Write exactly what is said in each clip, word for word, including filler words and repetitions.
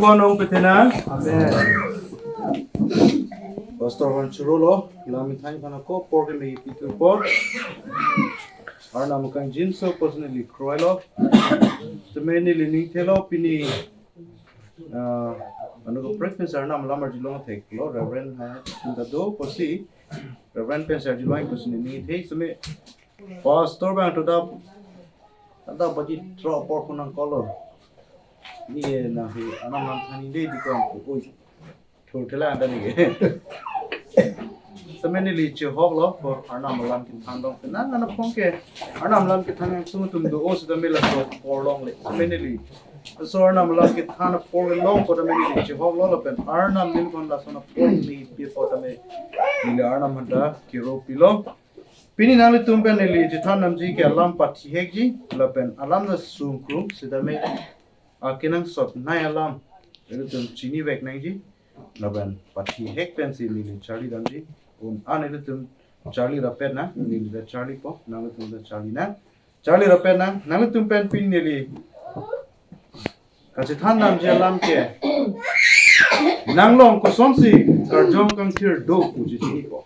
Ko nong petena. Amen. Pastor Van Churolo, lam thang pana ko por ke me pitu por. Arnam kangjinso personally kroilo. Temeni lining thelo pini, ah, anu ko preference Arnam lam arjulong theklo, Reverend ha, tunda do posi, Reverend pen arjulong posi ni the, seme Pastor bang to da, da baji tro por kunang kolo. Ni na hi Arnam lam thani de di kon ko oi. Thur thela anda ni ke. Seme neli chehoklo, por Arnam lam kethan dong. Na na phong ke Arnam lam kethan yang sung tum do o sita me laso por longle. Seme neli. So Arnam lam kethan por longle, por me neli chehoklo lapen Arnam neli kon laso na por ni pi por me neli Arnam handa kiro pilo. Pini nanglitum pen neli chethan damji ke alam pathi hekji, lapen alam ta sungkrung, sitame akenangsot nai alam, ilitum chinivek nangji, lapen pathi hek pensi neli charli damji, un an ilitum charli rapet nang, neli ta charlipo, nanglitum ta charli nang, charli rapet nang, nanglitum pen pini neli kachethan damji alam ke, nanglong kosonsi karjong kangthir do puji chinipo.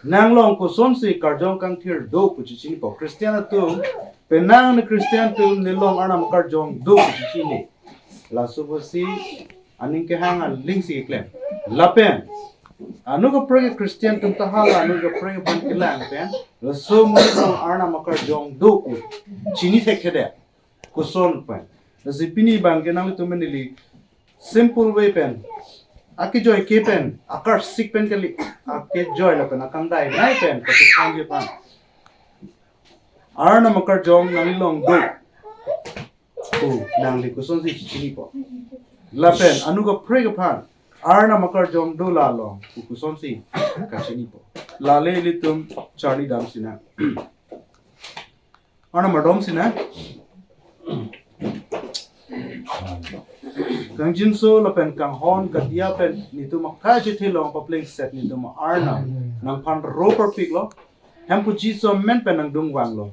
Nanglong kosonsi karjong kangthir do puji chinipo. Christian atum, penang ne Christian atum, nelong Arnam karjong do puji chini. Laso pusi aning kehang alingsi keklem. Lapen, anu kaprek Christian atum ta hala, anu kaprek aphan kelang pen, laso monit along Arnam karjong do pu chini thekthedet. Koson pen. Lasi pini bang ke nanglitum neli simple way pen, akejoi ke pen, akarsik pen kali, akejoi lapen akangdai nai pen, kachethanji aphan. Arnam karjong nanglong do. O, nangli kosonsi chinipo. Lapen, anu kaprek aphan, Arnam karjong do la long, o kosonsi kachinipo. Lale ilitum charli damsi nang. Arnam ardomsi nang. Kangjinso lapen kanghon kadia pen netum akai chethe along paplengset netum Arnam nangphan ro parpiklo. Hemphu Jisu amen pen nangdung vanglo.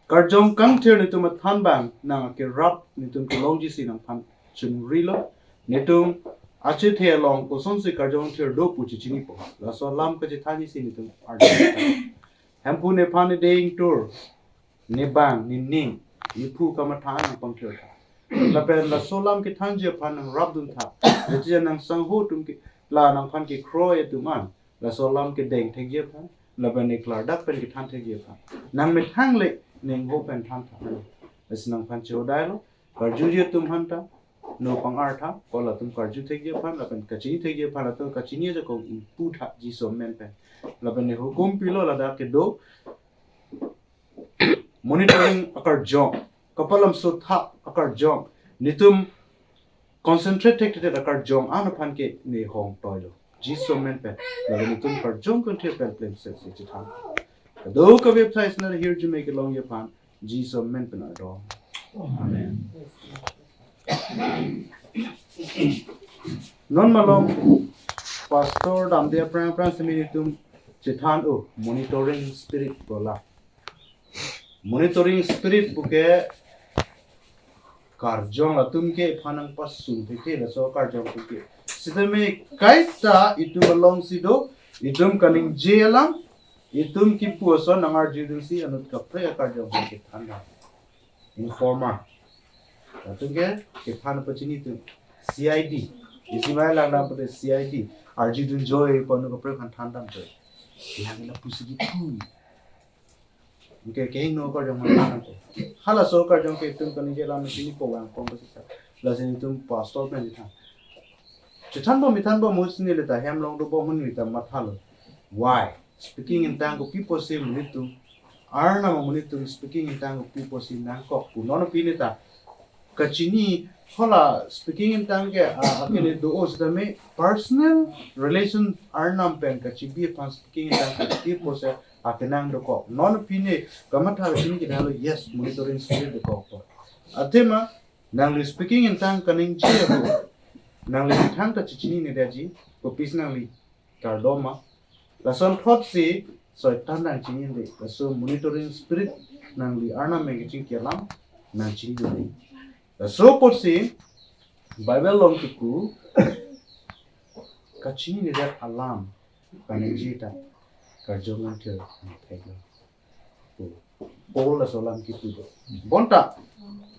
Karjong kangthir netum athan bang nang akerap netum kelongji si nangphan chungrilo. Netum achethe along kosonsi karjong thir do pu chinipo. Laso alam kachethanji si netum arjulong. Hemphu nephan nede ingtur, nebang, nening, nephu kamatha nangpangthir tha. Lapen laso alam kethanji aphan nangrapdun tha. Lachijan nangsangho atum ke, la nangphan kekroi atum an, laso alam kedeng thekji aphan, lapen ne klardak pen kethan thekji aphan. Nangmethang le ningho pen than tha. Lasi nangphan chehodailo, karjuji atum aphanta, no pang-artha, ko latum karju thekji aphan, lapen kachini thekji aphan, latum kachini ajakong ingpu tha Jisu amen pen. Lapen ne hukum pilo ladak kedo, monitoring akarjong, kapalam sotha akarjong, netum concentrate thekthedet akarjong an aphan ke ne hong toilo. Jisu amen pen, lalu netum karjong kangthir pen plengset si chethan. Kadokave aphan sena hirjume kelongji aphan, Jisu amen pen ardom. Amen. Non malom pastor damde aphrang aphrang seme netum chethan o monitoring spirit bola. Monitoring spirit puke karjong latum ke phanang pasung thekthelo laso karjong puke. Sitame kaita itum alongsi do, itum kaningje alam, itum kipu ason nangarjudunsi anut kaprek akarjong puke than tha. Informer. Latum ke kethan pachini atum. C I D. Isi mai lang lang pute C I D. Arjudun joi ponu kaprek aphan than damjoi. Lang lapusi kipu. Oke, kehingno karjong aphan than tha. Halaso karjong ke itum kaningje alam chinipo vangpon pasi sa. Lasi netum pastor pen chethan. Chethanbom methanbom ahut si neli ta hem along dobom ahut neli ta mathalo. Why? Speaking in tongue kopi pusi monit atum, Arnam amonit atum speaking in tongue kopi pusi nangkok pu. Non pini ta kachini hala speaking in tongue ke, ah, akene do-o sitame personal relation Arnam pen kachibi aphan speaking in tongue kopi pusi akenang dokok. Non pini kamatha kachini kedalo, yes, monitoring spirit dokok po. Athema nangli speaking in tongue kaningje ahut, nangli methang ta chechinine detji, kopisi nangli kardom ma. Lason thotsi Soitan nangchinine, laso monitoring spirit nangli Arnam pen kachingki alam nangchinine. Laso apotsi Bible along kipu kachinine det alam kaningje ta karjong kangthir theklo. Paul laso alam kipu do. Bonta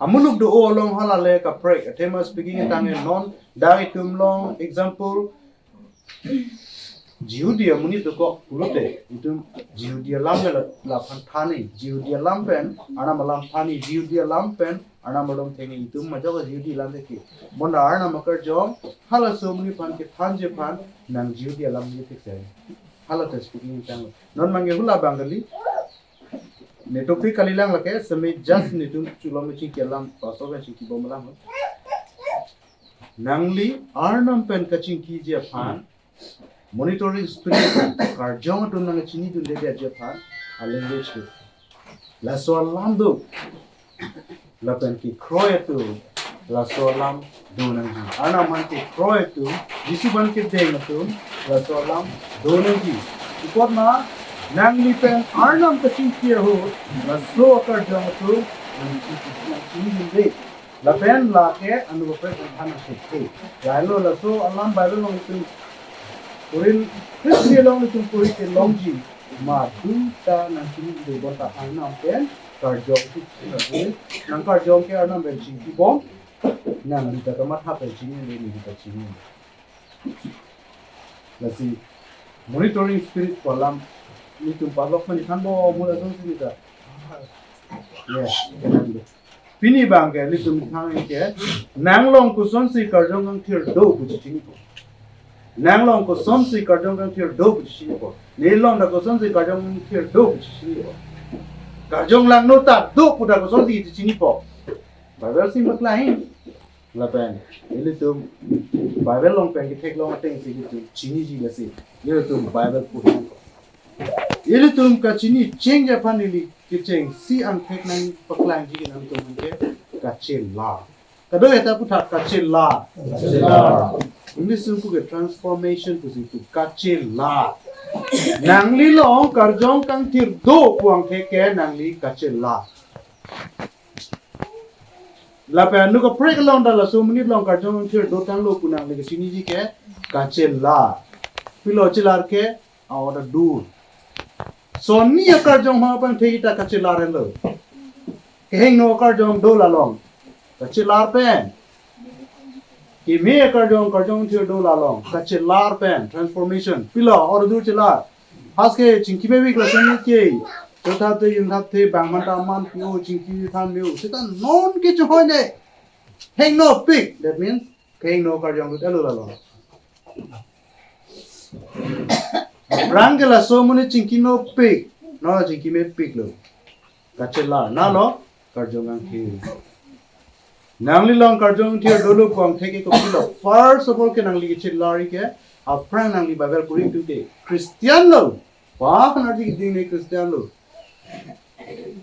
amuluk do-o along hala le kaprek. Athema speaking tang non dak itum along example Jihudi amonit dokok pulote, itum Jihudi alam le la, laphan thanji, Jihudi alam pen Arnam alam thanji, Jihudi alam pen Arnam adom thanji, itum majok Jihudi alam thekji. Bonta Arnam akarjong halaso amonit aphan kethanji aphan nang Jihudi alam le thekse. Hala ta speaking tang. Non mangke hula Bengali. Ne topic kalilang lake, semi just netum chulom chingki alam, pastor pen chingkibom alam. Nangli Arnam pen kachingkiji aphan, monitoring spirit, karjong atum nangchinidunde aphan, a language ke. Laso alam do. Lapen kekroi atum laso alam do nangji. Arnam aphan kekroi atum, Jisu aphan kedeng atum laso alam do nangji. Komatma nangli pen Arnam kachingki ahut laso akarjong atum nangchingki, nangchinidunde. Lapen lake anu kaprek aphan nangchingki. Lahelo laso alam Bible along itum Korinth Christian along itum Korinth kelongji. Madu ta nangchinidunde bonta Arnam pen karjong si nang karjong ke Arnam pen chingkibom, nangli ta kamatha pen chini le neli ta chini. Lasi monitoring spirit pu alam netum palok mani thanbom mula song sini ta. Yes. Pini abangke netum thang ke nang along kosonsi karjong kangthir do pu chechiniko. Nang along kosonsi karjong kangthir do pu chechiniko. Ne along ta kosonsi karjong kangthir do pu chechiniko. Karjong langno ta do pu ta kosonsi chechiniko. Bible si maklai. Lapen ilitum Bible along pen ketheklong atengsi ilitum chiniji lasi ilitum Bible pu hin. Ilitum kachini chengji aphan ili kechengsi angthek nangpaklangji ke nangtum ke kachelar. Kadokave ta puthot kachelar. Kachelar. English along ke transformation pusi pu kachelar. Nangli along karjong kangthir do pu angthek ke nangli kachelar. Lapen anu kaprek along ta laso amonit along karjong kangthir dotanglo pu nangli kachiniji ke kachelar. Pilo chelar ke a-order dur. Sonni akarjong aphan thekji ta kachelar lo. Kehingno akarjong do la along kachelar pen. Keme akarjong, karjong kangthir do la along kachelar pen, transformation. Pilo a-order dur chelar. Haske chingki mepik lason ke. Chotha te yun thap te bang man ta man pio chingki than meo. Seta non ke chohoi ne. Hingno pik. That means kehingno karjong lut elo la along. Aphrang ke laso amonit chingkino pik. No chingki mepiklo. Kachelar. Nalo karjong kangthir. Nangli along karjong kangthir dolo pu angthek ke kopilo. First of all ke nangli kachelar ke aphrang nangli Bible puri tu ke Christian lo. Wah, nangli keding ne Christian lo.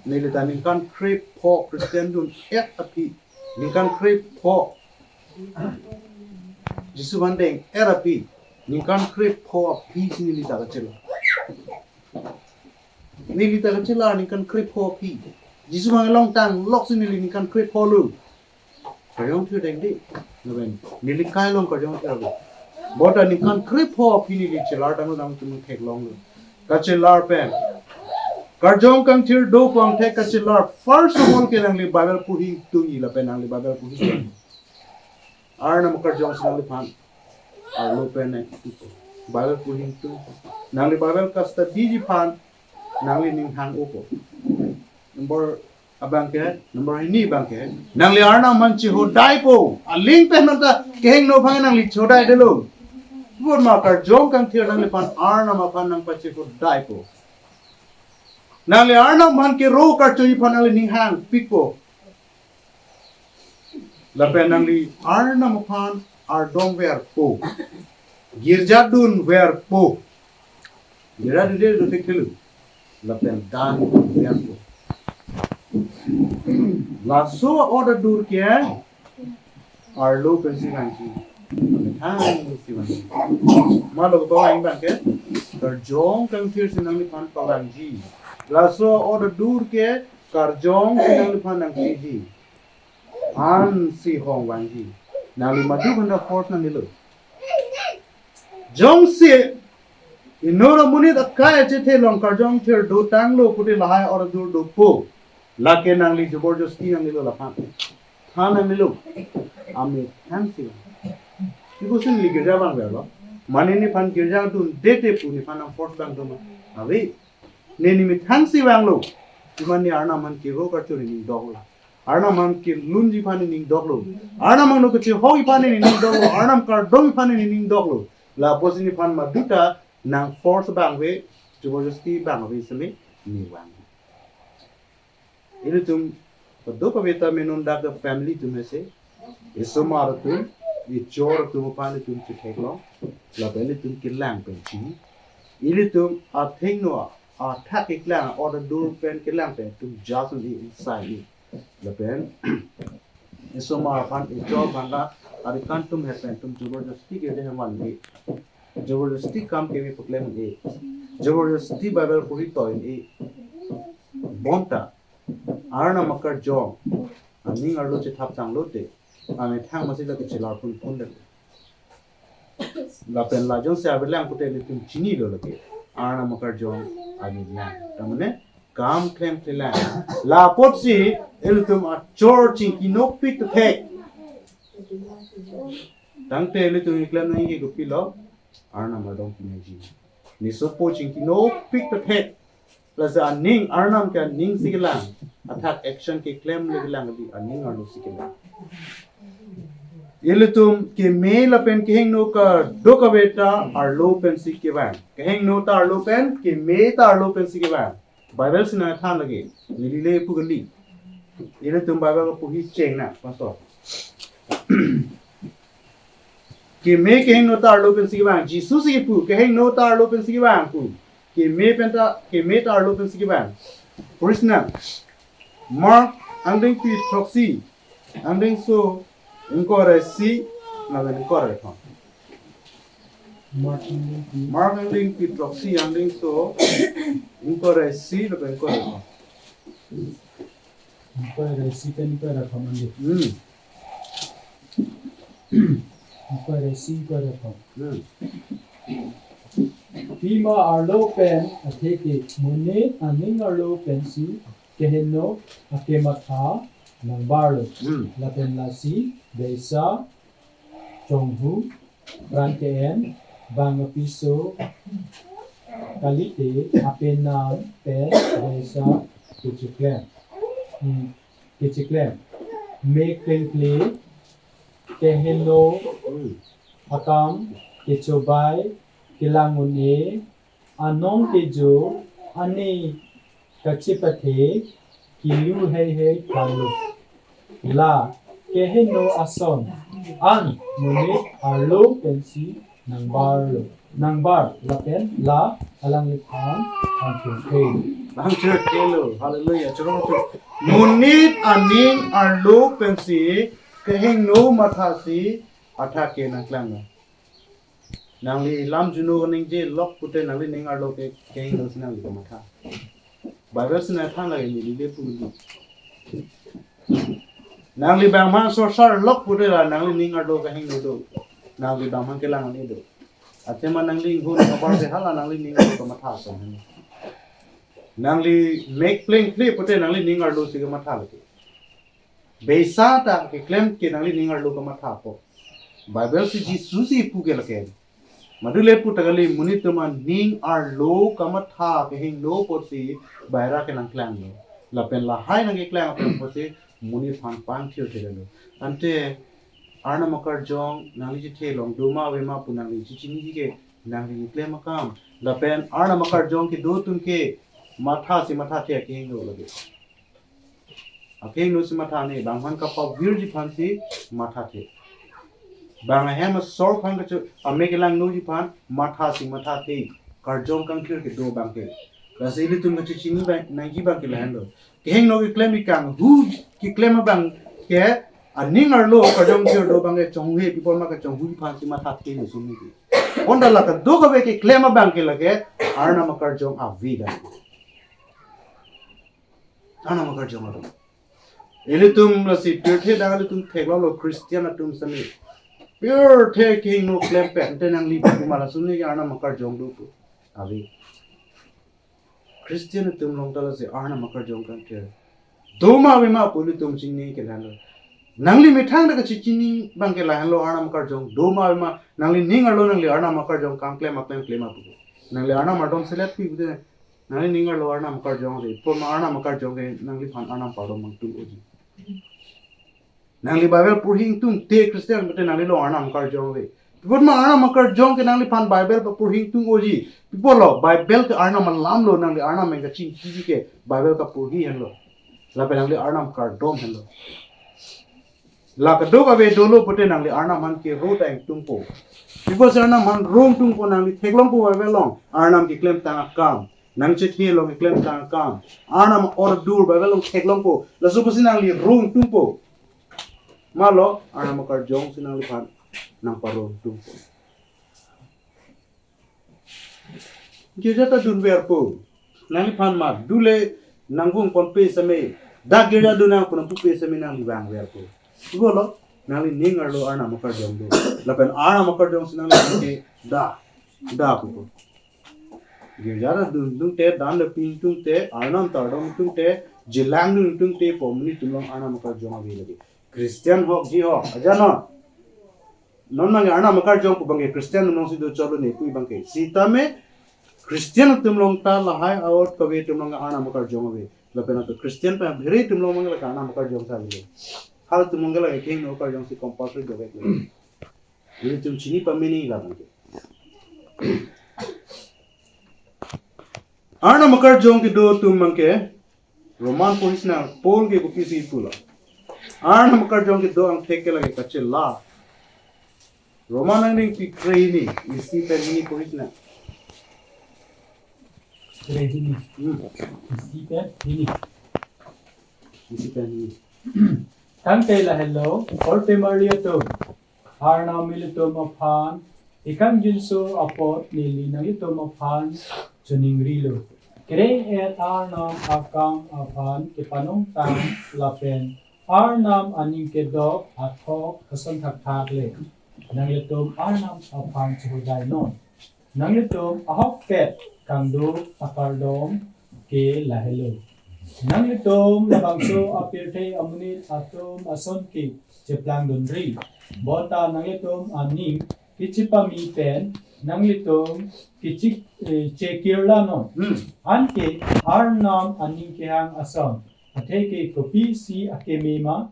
Neli ta ningkan krepho Christian dun-et aphi. Ningkan krepho Jisu aphan deng-et aphi. Ningkan krepho aphi si neli ta kachelar. Neli ta kachelar ningkan krepho aphi. Jisu aphan kelong tanglok si neli ningkan krepho lo. Karjong kangthir dengde. Lapen neli kai along karjong kangthir lo. Bonta ningkan krepho aphi neli chelar tanglo nangtum theklonglo. Kachelar pen. Karjong kangthir do pu angthek kachelar. First of all ke nangli Bible pu hin tungji lapen nangli Bible pu hin tungji. Arnam karjong si nangliphan arlo pen ne Bible pu hin tung. Nangli Bible ka-studyji aphan nangli ning hang-opo. Number abangke, number hini abangke, nangli Arnam aphan chehodaipo. Aling pen nangta kehingno aphan nangli chehodaidelo. Komatma karjong kangthir nangliphan Arnam aphan nangpachehodaipo. Nangli Arnam aphan kero karchoji aphan nangli ning hangpikpo. Lapen nangli Arnam aphan ardom verpo. Girja dunverpo. Girja dunde do thekthelo. Lapen dan verpo. Laso a-order dur ke arlo pensi vangji. Methang si vangji. Malo kepavang abangke karjong kangthir si nangliphan pavangji. Laso a-order dur ke karjong si nangliphan nangpiji. An si hong vangji. Nangli madu banda force nanglilo. Jongsi inut amonit akai achethe along karjong thir dotanglo pute lahai or dur dopo. Lake nangli jabardasti nanglilo laphan. Than nanglilo. Amethang si vang. Ipusi neli girja vangverlo. Mane nephan girja dunde te pu nephan nang force vang doma. Ave. Ne nemethang si vanglo. Iman ne Arnam aphan kero karcho ne ning doklo. Arnam aphan kelunji aphan ne ning doklo. Arnam angno kachehokji aphan ne ning doklo. Arnam kardom aphan ne ning doklo. Lapusi nephan maduta nang force vangve, jabardasti vangve seme ne vang. Ilitum kadokave ta menondak ke family atum ase. Isomar atum, ichor atum aphan itum chetheklong. Lapen ilitum kelang pen chini. Ilitum athengno athak keklang, or dur pen kelang pen itum jasun i inside i. Lapen isomar aphan, ichor aphan ta arikan atum het pen itum jabardasti kede heman i. Jabardasti kam keme paklem i. Jabardasti Bible puri toin i. Bonta Arnam akarjong aning arlo chethap tanglote, amethang masi lake chelar phunphun le. Lapen la jongsi avelang pute ilitum chinilo lake. Arnam akarjong aning lang. Tamane kam klem klelang. Lapotsi ilitum achor chingki nokpik thek. Tangte ilitum keklem nangji ke kopilo? Arnam adong pinangji. Ne sopo chingki nokpik thek. Lasi aning Arnam ke aning si kelang. Athak action keklem le kelang di aning arlo si kelang. Ilitum keme lapen kehingno kadokave ta arlo pensi kevang. Kehingno ta arlo pen, keme ta arlo pensi kevang. Bible si nangthan lagi. Neli le pu kali. Ilitum Bible kapu hi cheng na, pastor. Keme kehingno ta arlo pensi kevang. Jisu si pu, kehingno ta arlo pensi kevang pu. Keme pen ta, keme ta arlo pensi kevang. Puri sinang. Mark angdengpi throksi, angdengso ingkoi ra isi, lapen ingkoi ra kethom. Mark angdengpi. Mark angdengpi throksi, angdengso ingkoi ra isi, lapen ingkoi ra kethom. Ingkoi ra isi pen ingkoi ra kethom andi. Hmm. Ingkoi ra isi, ingkoi ra kethom. Hmm. Pima arlo pen atheke monit aning arlo pensi kehingno akematha nangbarlo. Hmm. Lapen lasi beisa, chonghu, pran ke-en, bang apiso kalite apenang pen beisa kechiklem. Hmm, kechiklem. Mek plengple kehingno, hmm, akam kechobai, kelang un-e, anong kejo, ani kachepathe, kelu heihei tanglo. La kehingno ason an monit arlo pensi nangbarlo, nangbar lapen la alangliphan angthurthe. Angthurthelo, hallelujah. Chorong tu. Monit aning arlo pensi kehingno mathasi athak ke nangklanglo. Nangli lam juno kaningje lok pute nangli ning arlo ke kehingno si nangli kamatha. Bible si nangthan lagi, neli le pu kali. Nangli bang mang sorsar lok pute la nangli ning arlo kehingno do. Nangli bang mang kelang un-e do. Athema nangli inghun kabar se hala nangli ning arlo kamatha ason. Nangli mek plengple pute nangli ning arlo si kamatha lagi. Beisa ta keklem ke nangli ning arlo kamatha po. Bible si Jisu si pu ke lake. Madu le pu ta kali, monit atum aning arlo kamatha kehingno apotsi baira ke nangklanglo. Lapen lahai nangkeklang pen apotsi monit aphan pangthirthelo. Ante Arnam akarjong nangli chethe along doma avema pu nangli chechiniji ke nangli keklem akam. Lapen Arnam akarjong kedo atum ke mathasi mathathe akehingno lake. Akehingno si matha ne, bang aphan kapavirji aphansi mathathe. Bang ahem asor aphan kacho, amek kelangnoji aphan mathasi mathathe. Karjong kangthir kedo abang ke. Lasi ilitum kachechini abang, nangji abang ke lahenlo. Kehingno keklem ikang hu keklem abang ke aning arlo karjong thir do abang ke chonghu he, people ma kachonghuji aphansi mathathe lo sumi ke. Bonta la kadokave keklem abang ke lake Arnam akarjong ave da. Arnam akarjong ave. Ilitum lasi pirthe dang ilitum theklonglo Christian atum sami. Pirthe kehingno klempet te nangli pu ma lason ke Arnam akarjong do pu. Ave. Christian atum along ta lasi Arnam akarjong kan ke. Do ma ave ma pu ilitum chini ke lahenlo. Nangli methang ta kachechini abang ke lahenlo Arnam akarjong. Do ma ave ma nangli ning arlo nangli Arnam akarjong kam klem aklem klem apu. Nangli Arnam ardom selet pi pu te. Nangli ning arlo Arnam akarjong ave. Pu ma Arnam akarjong ke nangliphan Arnam pardom mangtung oji. Nangli Bible purhi ingtung te Christian pute nangli lo Arnam akarjong ave. Pi apot ma Arnam akarjong ke nangliphan Bible purhi ingtung oji. Pi apotlo Bible ke Arnam alam lo nangli Arnam eng kachingkiji ke Bible kapurhi henlo. Lapen nangli Arnam kardom henlo. La kadokave dolo pute nangli Arnam aphan kero ta ingtungpo. Pi apot si Arnam aphan ro ingtungpo nangli theklongpo Bible along. Arnam keklem tang akam. Nangchethe along keklem tang akam. Arnam order Bible along theklongpo. Laso pusi nangli ro ingtungpo. Malo, Arnam akarjong si nangliphan nangparo ingtungpo. Girja ta dunverpo. Nangliphan ma dule nangvung ponpe seme. Dak girja dun nang pu nangpupe seme nangli vangverpo. Pi apotlo, nangli ning arlo Arnam akarjong do. Lapen Arnam akarjong si nangliphan ke da. Da pupo. Girja ta dun ingtungte, dan le pi ingtungte, Arnam ta ardom ingtungte, jilang dun ingtungte, pu amonit atum along Arnam akarjong ave lagi. Christian hok ji hok, aja non. Non abang ke Arnam akarjong pu abang ke Christian atum along si do cholo ne pu abang ke. Sitame Christian atum along ta lahai a-ot kave atum along Arnam akarjong ave. Lapen ato Christian pa bhere atum along abang ke la Arnam akarjong ta ave. Halatum along ke la kehingno akarjong si compulsory dovek le. Ilitum chini pamini la abang ke. Arnam akarjong kedo atum abang ke Roman porhi sinang Paul ke kopisi pulo. Arnam akarjong kedo angthek ke lake kachela. Roman angdengpi kre-hini, isi pen hini porhi sinang. Kre-hini. Hmm. Isi pen hini. Isi pen hini. Tangte lahelo, korte marli atum. Arnam ilitum aphan, ikam jinso apot neli nanglitum aphan choningrilo. Kereng-et Arnam akam aphan kepanongtang lapen Arnam aning kedok athok ason thakthak le. Nanglitum Arnam aphan chehodai non. Nanglitum ahokpet kangduk akardom ke lahelo. Nanglitum labangso apirthe amonit atum ason ke cheplangdunri. Bonta nanglitum aning kechepame pen nanglitum kechi, eh, chekirla non. Hmm. Anke Arnam aning kehang ason. Atheke kopisi akeme ma,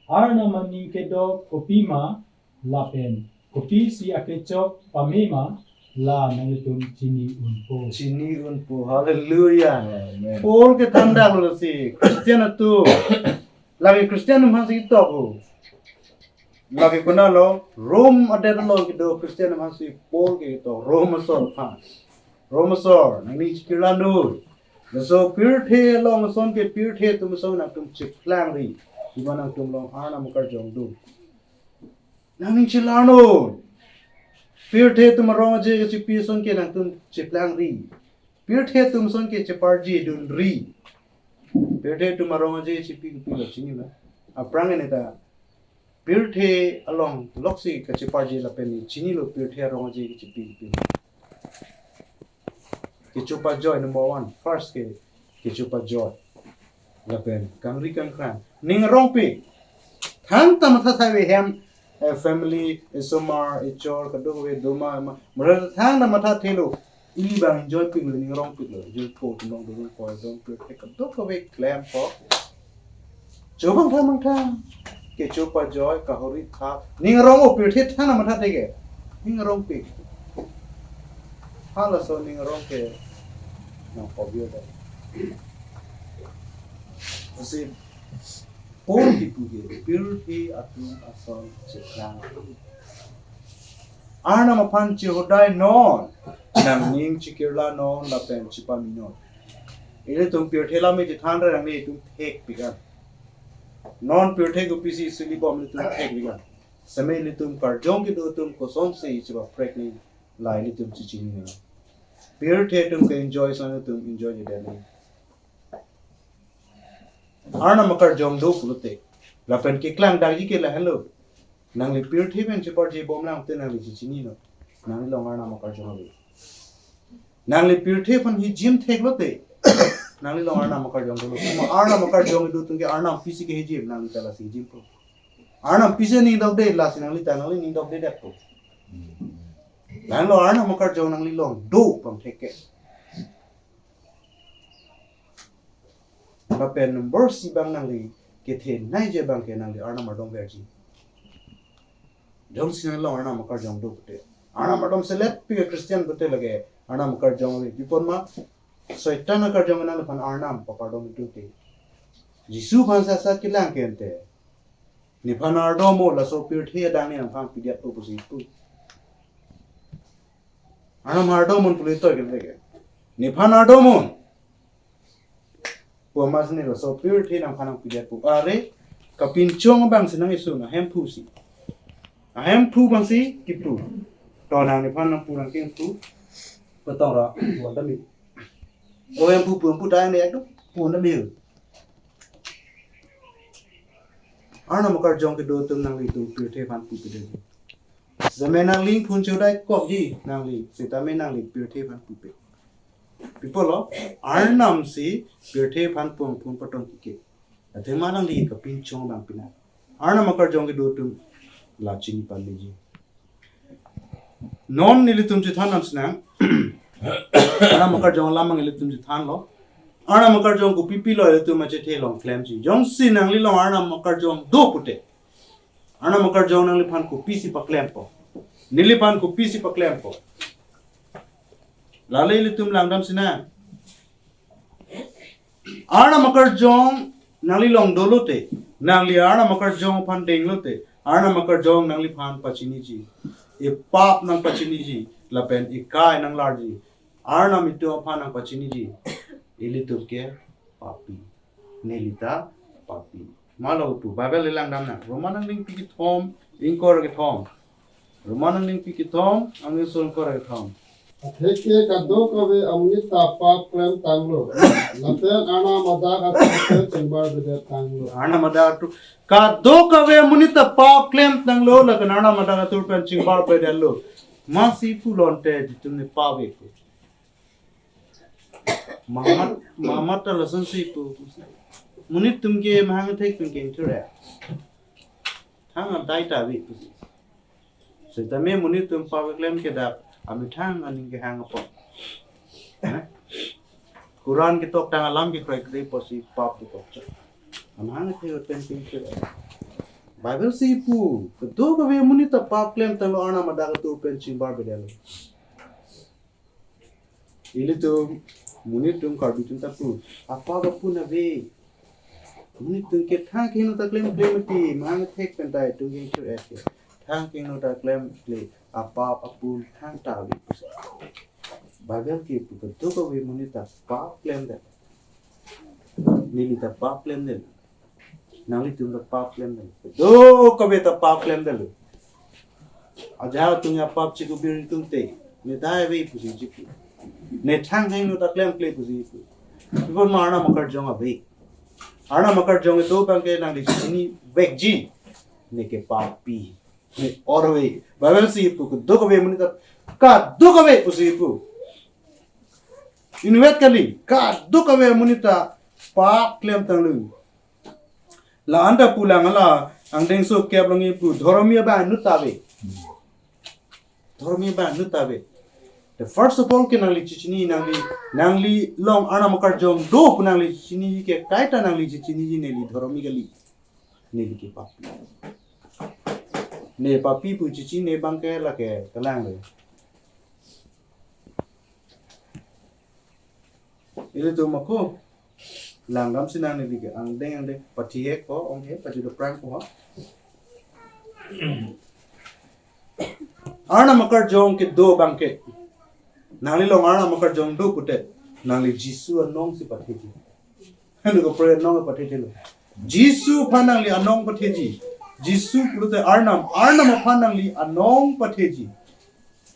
Arnam aning kedok kopi ma, lapen kopisi akechok pame ma, la nanglitum chini unpo. Chini unpo. Hallelujah. Amen. Paul kethan daklo si Christian atum. Lake Christian atum aphan si ketok o. Lake konatlo, Rome adet along kedo Christian atum aphan si Paul ketok Rome asor aphan. Rome asor, nangning chekirla non. Laso pirthe along ason ke pirthe atum ason nangtum cheplangri. Pi ma nangtum along Arnam akarjong do. Nangning chelar non. Pirthe atum arong aje kachepi ason ke nangtum cheplangri. Pirthe atum ason ke cheparjidunri. Pirthe atum arong aje chepi kopilo chinilo. Aphrang ne ta pirthe along loksi kacheparji lapen ne chinilo pirthe arong aje kachepi kopilo. Kecho pajoi number one, first ke kecho pajoi. Lapen kangri kangkrang. Ning arongpik. Thangta matha thai ave hem, eh, family, esomar, echor, kadokave do ma ma. Mara thangta matha thelo. Ili abang enjoypiklo, ning arongpiklo. Enjoypo, tumong dong ko dong pirthe kadokave klempo. Chobang thang bang thang. Kecho pajoi, kahori tha. Ning arong o pirthe thangta matha theke. Ning arongpik. Halaso ning arong ke nang obvio da. Lasi Paul kipu ke pirthe atum ason cheplang. Arnam aphan chehodai non, nangning chekirla non, lapen chepame non. Ilitum pirthe lame chethan ra nanglitum thekpik an. Non pirthe kopisi sili bom ilitum thekpik an. Seme ilitum karjong kedo atum kosonsi chepaprek ni la ilitum chechini nang. Pirthe atum ke enjoy ason atum enjoy jeda ni. Arnam akarjong do pulote. Lapen keklang dakji ke lahenlo. Nangli pirthe pen cheparje bomlang te nangli chechinilo. Nangli long Arnam akarjong ave. Nangli pirthe aphan hijim theklo te, nangli long Arnam akarjong dolo. Suma Arnam akarjong kedo atum ke Arnam pisi kehijim, nangli ta lasi hijimpo. Arnam pisi ning dokde, lasi nangli ta nangli ning dokdedetpo. Nangli long Arnam akarjong nangli long do pangthek ke. Lapen number isi abang nangli kethe naiji abang ke nangli Arnam ardom verji. Jongsi nangli long Arnam akarjong do pute, Arnam ardom selet pi ke Christian pute lake Arnam akarjong ave. Pi apot ma, Soitan akarjong nangliphan Arnam papardom do te. Jisu aphan sasa kelang ke ante, nephan ardomlo, laso pirthe adang ne nangphan pidetpo pusi pu. Arnam ardomlo pule toi ke lake, nephan ardomlo pu amatsi ne laso pirthe nangphan nangpidetpo. Are, kapinchong abangsi nang-isun, ahemphu si. Ahemphu abangsi kipu. To nang nephan nangpu nangkengpu. Petong ra, pu anta mi. O hemphu pu, hemphu ta ne ekdom pu anta mi. Arnam akarjong kedo atum nanglitum pirthe aphan pupedet. Sitame nangli phun chodai kokji nangli, sitame nangli pirthe aphan pupe. Pi apotlo, Arnam si pirthe aphan pung phun patong kike. Athema nangli kapinchong abang pina. Arnam akarjong kedo atum la chini pamiji. Non nelitum chethan nam sinang. Arnam akarjong alam nelitum chethanlo. Arnam akarjong kopi pilo ilitum achethe along klemji. Jongsi nangli long Arnam akarjong do pute, Arnam akarjong nangliphan kopisi paklempo? Neliphan kopisi paklempo? Lale ilitum langdam sinang. Arnam akarjong nangli long dolo te, nangli Arnam akarjong aphan denglo te, Arnam akarjong nangliphan pachiniji. Ipap nangpachiniji, lapen ikai nanglarji. Arnam itum aphan nangpachiniji. Ilitum ke papi. Neli ta papi. Malo pu Bible le langdam nang. Roman angningpi kethom, ingkoi ra kethom. Roman angningpi kethom, angni ingkoi ra kethom. Atheke kadokave amonit ta pap klem tanglo. Lapen Arnam adak atur pen chingbarbedet tanglo. Arnam adak atur kadokave amonit ta pap klem tanglo, lapen Arnam adak atur pen chingbarbedetlo. Masi pulo ante jitum ne pap eko. Mamat, mamat ta lasonsi pu. Monit atum ke mahang thek pen kengthur ya. Thang adai ta ave pusi. Sitame monit atum pap keklem ke dak amethang aning kehang apot. Quran ketok tang alam ke kroikre pusi pap ketok chot. Amahang thek pen kengthur ya. Bible si pu, kadokave amonit ta pap klem tanglo, Arnam adak atur pen chingbarbedetlo. Ilitum, monit atum Karbi atum ta pu, apap apun ave. Monit atum ke thang kehingno ta klemkle mati, mahang thek pen ta itum kengthur et ke. Thang kehingno ta klemkle, apap apun thang ta ave. Bible ke pu kadokave amonit ta pap klemdet. Neli ta pap klemdet. Nanglitum ta pap klemdet. Kadokave ta pap klemdetlo. Ajahak atum apap chikubir atum te, ne dai ave pusi chipu. Ne thang kehingno ta klemkle pusi chipu. Pi apot ma Arnam akarjong ave. Arnam akarjong kedo abang ke nangli chinivekji. Ne ke papi. Ne or ave. Bible si pu kadokave amonit ta, kadokave pusi pu. Inutvet kali, kadokave amonit ta pap klem tanglo. La-an ta pulang ala angdengso kep along ipu, dhoromi abang inut ta ave. Dhoromi abang inut ta ave. The first of all ke nangli chechini, nangli, nangli long Arnam akarjong do pu nangli chechini ke kaita nangli chechiniji neli dhoromi kali. Neli ke papi. Ne papi pu chechini abang ke lake kelang le. Ilitum ako langdam sinang neli ke angdeng angdeng pathi hek ko ong he pathi do prang ko ha. Arnam akarjong kedo abang ke. Nangli long Arnam akarjong do pute, nangli Jisu anong si patheji. Hanu ko pre anong pathejilo. Jisu aphan nangli anong patheji. Jisu pulote Arnam, Arnam aphan nangli anong patheji.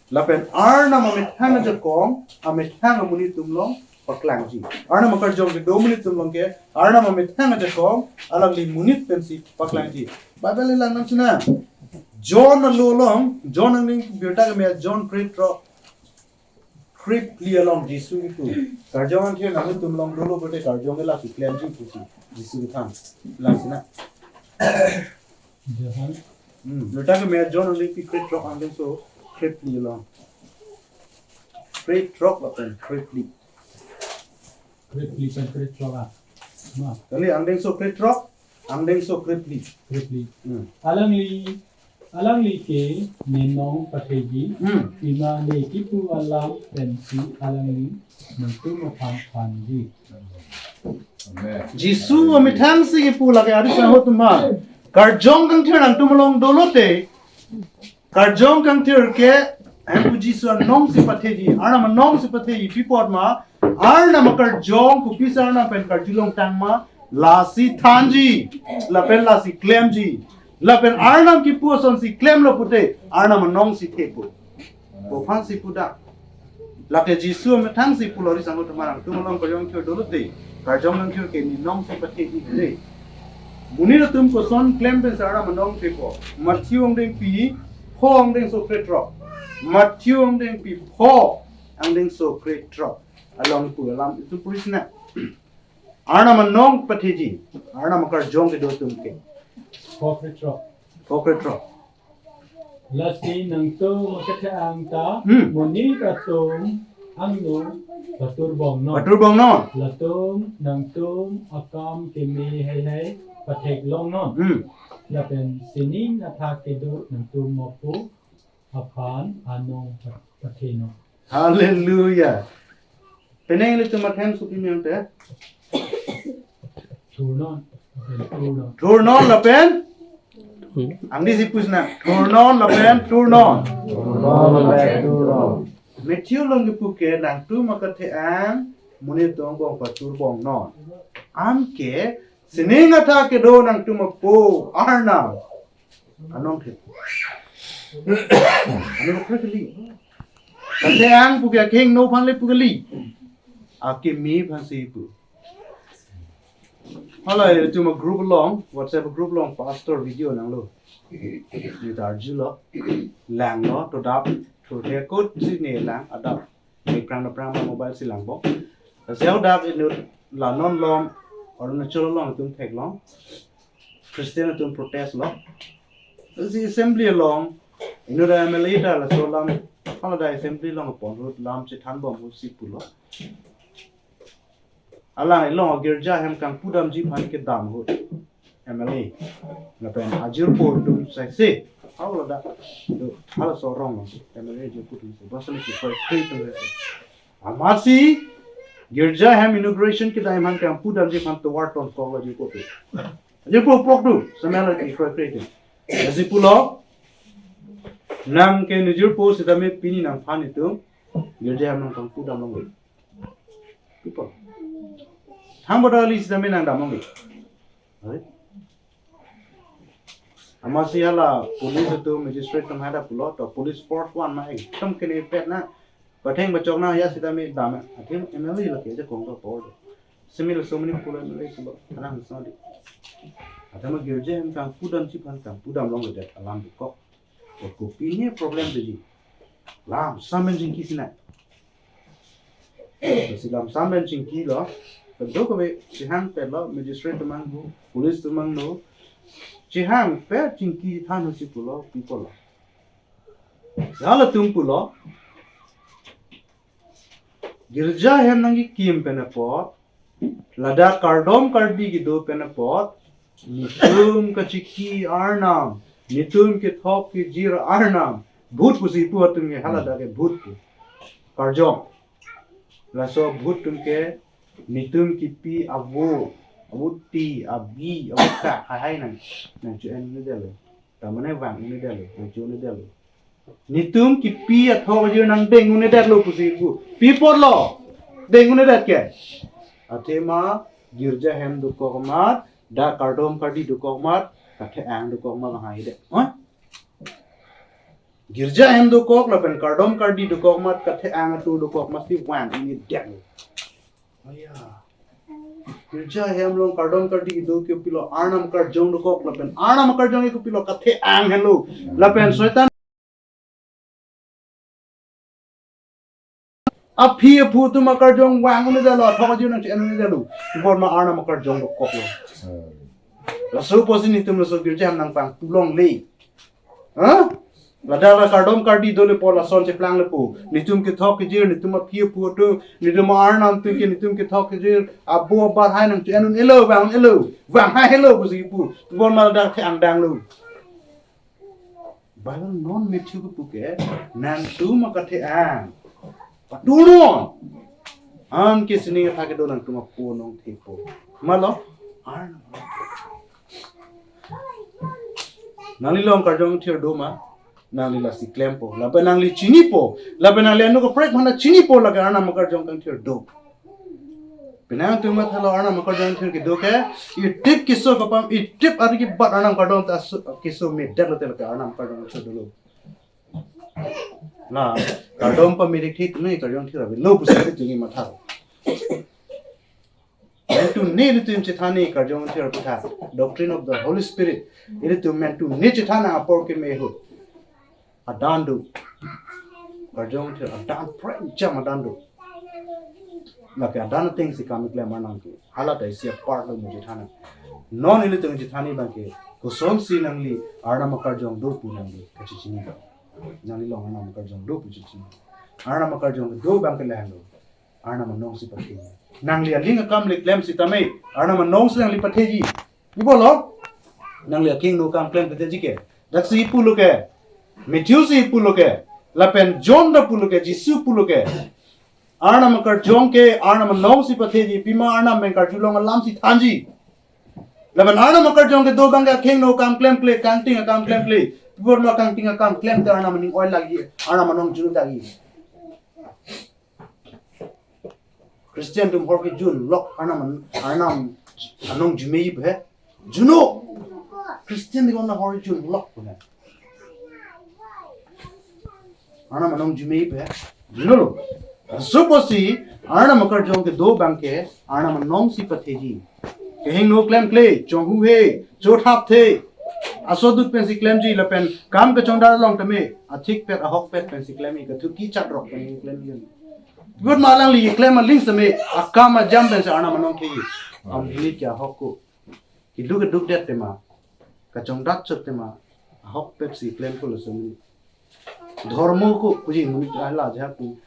Lapen Arnam amethang ajakong, amethang amonit atum long, paklangji. Arnam akarjong kedo amonit atum along ke Arnam amethang ajakong alangli monit pensi paklangji. Bible lang nang china. John alo along, John angdeng birta keme John krethrok krephli along Jisu kipu. Karjong angthir nangtum along dolo pote karjong ke lasi klemji pusi Jisu kethan. Lang china. Johan. Hmm, birta keme John angdengpi krethrok angdengso krephli along. Krethrok lapen krephli. Krephli pen krethrok a. Ma. Kali angdengso krethrok, angdengso krephli. Krephli. Hmm. Alangli, alangli ke ne nong patheji, Hmm. pima ne kipu alam pensi alangli nangtum aphan thanji. Amen. Jisu amethangsi kipu lake ari sa ho tuma. Karjong kangthir nangtum along dolote. Karjong kangthir ke, hempu Jisu anongsi patheji, Arnam anongsi patheji, pi apot ma, Arnam akarjong, kopisi Arnam pen karjulong tangma, lasi thanji, lapen lasi klemji, lapen Arnam kipu asonsi klemlo pote, Arnam anongsi thepo. Kophansi pudak. Lake Jisu amethangsi pulo ri sangho teman nangtum along karjong kangthir dolote. Karjong kangthir ke ne nongsi patheji le. Monit atum koson klem pensi Arnam anong thepo. Matthew angdengpi pho angdengso krethrok. Matthew angdengpi pho angdengso krethrok. Along pu alam itum puri sina. Arnam anong patheji. Arnam akarjong kedo atum ke. Pho krethrok. Pho krethrok. Lasi nangtum kethe-ang ta Hmm. monit atum angno paturbong non. Paturbong non. Latum nangtum akam keme heihei patheklong non. Hmm. Lapen sining athak kedo nangtum mopo aphan anong pa-, pathe non. Hallelujah. Penang ilitum athem supi miyang te. Thurnon. Thurnon. Thurnon lapen? Angdengsi pu sina. Thurnon lapen thurnon. Thurnon lapen thurnon. Matthew along kipu ke nangtum akethe-ang monit atum angbong paturbong non. Anke sining athak kedo nangtum apo Arnam anong thepo. Anong thepo kali. Kethe-ang pu ke akehingno aphan le pu kali. Akeme aphansi pu. Hala itum agroup along, WhatsApp group along pastor video nanglo. Ni tarjulo, langlo, to dap, to the kot si ne lang, adap. Ni prang na prang mobile si langbom. Sel dak inut la non lom, Arunachal along itum theklong. Christian atum protest lo. Si assembly along, inut M L A ta laso alam, hala dak assembly along pon ahut lam chethanbom ahut si pulo. Alang ilong agirja ahem kangpudamji aphan kedam ahut M L A. Lapen ajirpo atum saise. Haladak. Do, halaso arong lo. M L A ajirpo atum saise. Bangso ni kiprek kre atum saise. Amatsi girja ahem inauguration kedam aphan kangpudamji aphan tovar tonkoklo ajirpo atum. Ajirpo pok do. Samela kiprek kre atum. Lasi pulo. Nang ke nijirpo sitame pini nangphan itum girja ahem nangkangpudam longle. People. Thang bodo ali sitame nangdam longle. Are? Amatsi hala police atum magistrate atum hadak pulo, to police force one ma ekdom kene pet na. Patheng pachok na ya sitame dam. Athema M L A lake ajakong to por. Similar so many pulo M L A pulo. Anang so di. Athema girja ahem kangpudamji aphan kangpudam longle det alam dukok. Kopi ne problem doji. Lamsam pen chingki sinai. Lasi lamsam pen chingkilo. Kadokave chehangpetlo, magistrate atum angno, police atum angno. Chehangpet chingki than ahut si pulo, people lo. Halatum pulo. Girja ahem nangkikim pen apot, ladak kardom kardi kedo pen apot, netum kachiki Arnam, netum kethok kejir Arnam, bhut pusi pu atum ke haladak ke bhut pu. Karjong. Laso bhut atum ke netum kipi avo, avo ti, abi, avo ta, hai hai nang, nangcho-en un'edetlo. Tamane vang un'edetlo, nangcho un'edetlo. Netum kipi athok ajir nangdeng un'edetlo pusi pu. Pi apotlo deng un'edet ke? Athema girja ahem dokok amat, dak kardom kardi dokok amat, kethe-ang dokok amat vang hai det. Hah? Girja ahem dokok lapen kardom kardi dokok amat, kethe-ang atur dokok amat si vang un'edetlo. Aya. Girja hem along kardom kardi do ke kopilo, Arnam akarjong dokok lapen Arnam akarjong ke kopilo, kathe-ang helo. Lapen Soitan aphi aphu atum akarjong vang un-e detlo, athok ajir nang che-en un-e detlo. Tebor ma Arnam akarjong dokoklo. Laso apotsi netum laso girja hem nangpangtu longle. Ha? Ladak la kardom kardi dole po, lason cheplang le po. Netum kethok kejir, netum aphi aphu atum, netum Arnam atum ke, netum kethok kejir, abo abar hai nang che-en un-elo, vang un-elo, vang hai helo pusi kipu. Tebor ma ladak the-ang danglo. Bible non Matthew kipu ke, nangtum akathe-ang patunon. Anke sining athak kedo nangtum apo nong thepo. Malo? Arnam. Nangli along karjong thir do ma? Nangli lasi klempo. Lapen nangli chinipo. Lapen nangli anu kaprek mana chinipo lake Arnam akarjong kangthir do. Penang tum mathalo Arnam akarjong thir kedo ke, itip keso kapam, itip ari kebat Arnam kardom ta su-, keso medak lote lake Arnam akarjong thir dolo. La, kardom pamedik thit ne karjong thir avelo pusi ilitum matha. Nangtum ne ilitum chethan ne karjong thir apotha. Doctrine of the Holy Spirit. Ilitum nangtum ne chethan apor keme ahut adan do. Karjong thir adan, prek jam adan do. Lake adan atengsi kam keklem Arnam ke. Hala ta isi apart lo mo chethan. Non ilitum chethan abang ke, kosonsi nangli Arnam akarjong do pu nangli kachechini abang. Nangli along Arnam akarjong do pu chechini. Arnam akarjong do abang ke lahenlo. Arnam anongsi patheji. Nangli aling akam le klem sitame, Arnam anongsi nangli patheji. Ibo lo? Nangli akehingno kam klem patheji ke. Daksi pulo ke. Matthew si pulo ke. Lapen John ta pulo ke, Jisu pulo ke. Arnam akarjong ke, Arnam anongsi patheji, pima Arnam pen karjulong alamsi thanji. Lapen Arnam akarjong kedo abang ke akehingno kam klemkle, kangting akam klemkle. Tebor ma kangting akam klem te Arnam aning oi lagi, Arnam anong jun lagi. Christian atum hor kejun lok Arnam an-, Arnam anong jumeji he. Juno. Christian atum na hor jun lok pu na. Arnam anong jumeji he. Juno lo. Laso apotsi Arnam akarjong kedo abang ke Arnam anongsi patheji. Kehingno klemkle, chonghu he, chothap the. Aso dut pensi klemji lapen kam kachongdat along tame, athik pet, ahok pet pensi klemji, kathuki chatrok pensi klemji. But ma alangli klem aling sitame, akam ajam pensi Arnam anong theji. Am hili kya ahok ko. Keduk keduk det tema. Kachongdat chot tema. Ahok pet si klempo laso amonit. Dhormo ko puji amonit ahla aja pu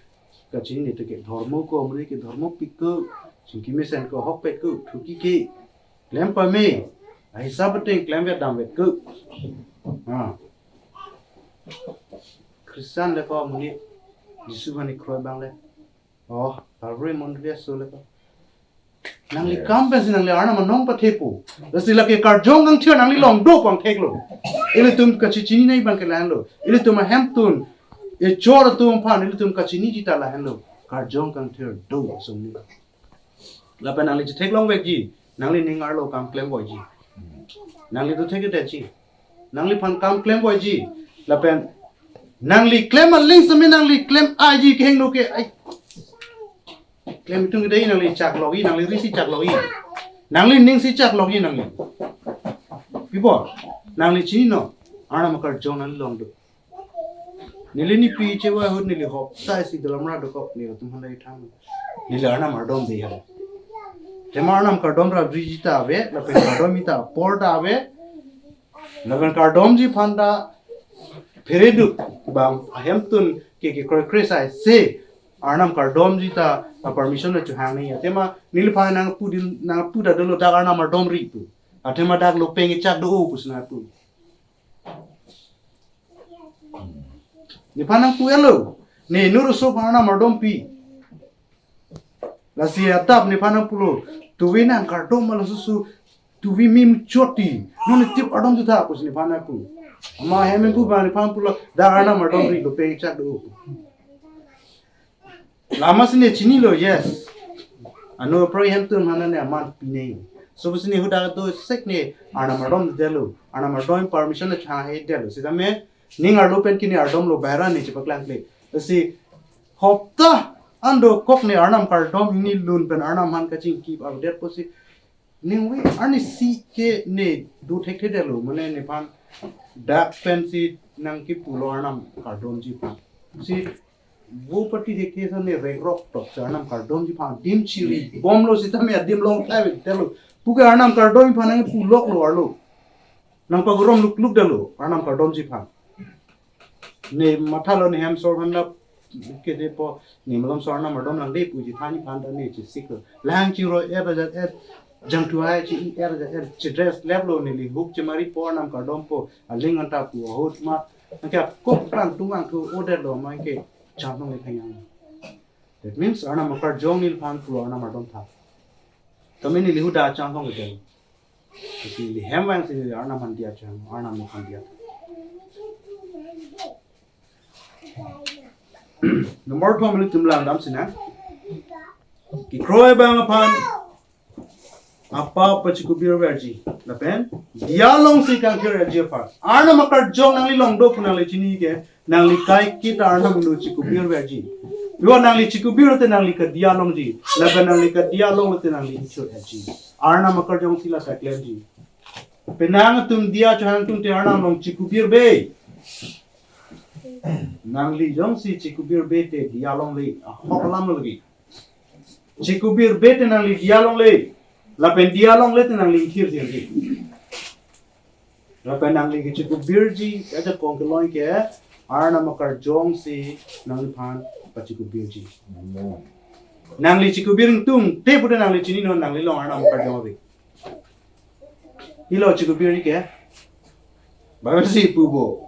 kachini ne teke. Dhormo ko amonit ke dhormo pik ko. Chingki mesen ko ahok pet ko. Thuki ke. Klem pame. Ahisab ateng klem vet dam vet ko. Ha. Christian le ko amonit. Jisu hani kroi abang le. Oh, Calvary mondoli aso le ko. Nangli Yes. kam pensi nangli Arnam anong pathepo. Lasi lake karjong kangthir nangli along do pangthek lo. Ilitum kachechini nai abang ke lahenlo. Ilitum ahemtun, echor atum aphan ilitum kachiniji ta lahenlo. Karjong kangthir do asomni. Lapen nangli chetheklong vekji, nangli ning arlo kam klem voiji. Nangli do thekdetji. Nangliphan kam klem voiji. Lapen nangli klem aling sitame nangli klem aiji kehingno ke ai. Klem itum dei nangli chak logi, nangli risi chak logi. Nangli ning si chak logi nangli. Pipo, nangli chininon, Arnam akarjong nangli along do. Neli nipi chewa ahut neli hopta isi dalamra dokok neli atum handai thang. Neli Arnam ardom dei ha. Tema Arnam kardom ra briji ta ave, lapen kardom ita apor ta ave. Lapen kardomji aphan ta phereduk abang ahemtun ke kekroi kre sai se Arnam kardomji ta a permission na chuhang ni. Atema neliphan nangpu dil, nangpu ta dolo dak Arnam ardom ri pu. Atema dak lo peng chak do pusi nangpu. Nephan nangpu elo. Ne nur so aphan Arnam ardom pi. Lasi atap nephan nangpulo. Tuve nang kardom ma laso su. Tuve mim choti. Non ne tip ardom tu tha pusi nephan nangpu. Ama hem pu ba nephan pulo. Dak Arnam ardom ri lo peng chak do. Lama si ne chinilo, yes. Ano pro hem tu mana ne aman pine. So si ne huda do sek ne Arnam ardom detlo. Arnam ardom permission ne cha he detlo. Sitame ning arlo pen ke ne ardom lo bahira ne chepaklang kle. Si hopta Ando kok ne Arnam kardom hini lun pen Arnam aphan kachingki avedet pusi. Ningve arnisi ke ne do thekthedetlo, mane nephan dak pensi nangkipulo Arnam kardomji aphan. Si vo pati thekthe sa ne rengrok tok si Arnam kardomji aphan adim chiri bomlo sitame adim longthai detlo. Puke Arnam kardomji aphan nangkipuloklo arlo. Nangpagorom lukluk detlo Arnam kardomji aphan. Ne mathalo ne hem sor handa ke de po ne malom sor Arnam kardom lang de puji thanji aphan ta ne chisiklo. Lang chiro er ajat er jangthu hai chi er ajat er chidress leplo, neli huk chemari po Arnam kardompo aling anta pu ahut ma. Angke kok pang tung ang thu odetlo ma ke chang thong le thanyang. That means Arnam akarjong neliphan pu Arnam kardom tha. Tame neli huda chang thong ke. Isi neli hem vangsi Arnam aphan diya chang, Arnam nephan diya. Number two, nelitum langdam sina. Kekroi abang aphan apap pachikubir verji. Lapen diya alongsi kangthir verji aphan. Arnam akarjong nangli longdo pu nangli chini ke, nangli kaiketa Arnam lo chikubir verji. Yo nangli chikubir te nangli kadiya longji. Lapen nangli kadiya longte nangli ingthir verji. Arnam akarjong si la ta klemji. Penang atum diya chohang atum te Arnam along chikubir be. Nangli jongsi chikubir be te diya longle, ahok alam lo lagi. Chikubir be te nangli diya longle, lapen diya longle te nangli ingthir thirji. Lapen nangli kechikubirji ajakong kelong ke Arnam akarjong si nangliphan pachikubirji. Amen. Nangli chikubir ingtung te pute nangli chininon nangli along Arnam akarjong ave. Ilo chikubir ke. Bible si pupo.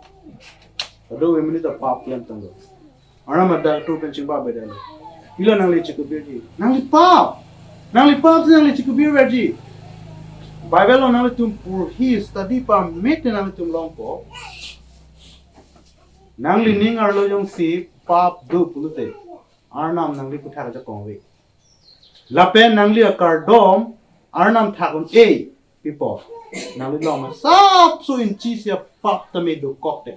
Ado we minute pap klem tanglo. Arnam adak tu pen chingba bedalo. Ilo nangli chikubirji. Nangli pap. Nangli pap si nangli chikubir verji. Bible lo nanglitum purhi study pamit nanglitum longpo. Nangli ning arlo jongsi pap do pulote Arnam nangli aputhak ajakong ave. Lapen nangli akardom Arnam thak un-e pipo. Nangli along masapso inchi si apap tame dokok te.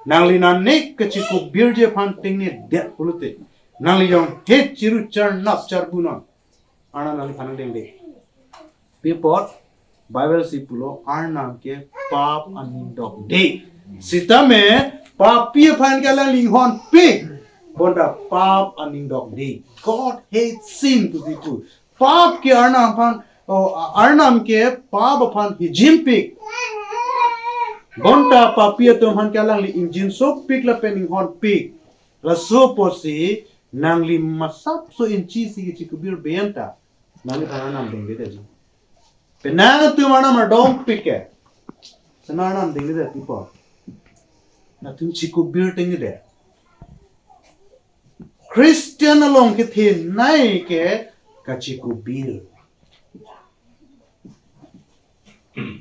Nangli nanik kachikubirji aphan tengne det pulote. Nangli jong het chiru charnap charbunon. Arnam nangliphan nangdengde. Pi apot Bible si pulo Arnam ke pap aning dokde. Sitame papi aphan ke alangli inghonpik. Bonta pap aning dokde. God hates sin pusi pu. Pap ke Arnam aphan, oh, Arnam ke pap aphan hijimpik. Bonta papi atum aphan ke alangli ingjinsopik lapen inghonpik. Laso apotsi nangli masapso inchi si kachikubir be anta nangliphan Arnam dengledet ji. Penang atum Arnam ardompik ke. Sena Arnam dengledet pipo. Nangtum chikubir tengledet. Christian along kethenei ke kachikubir.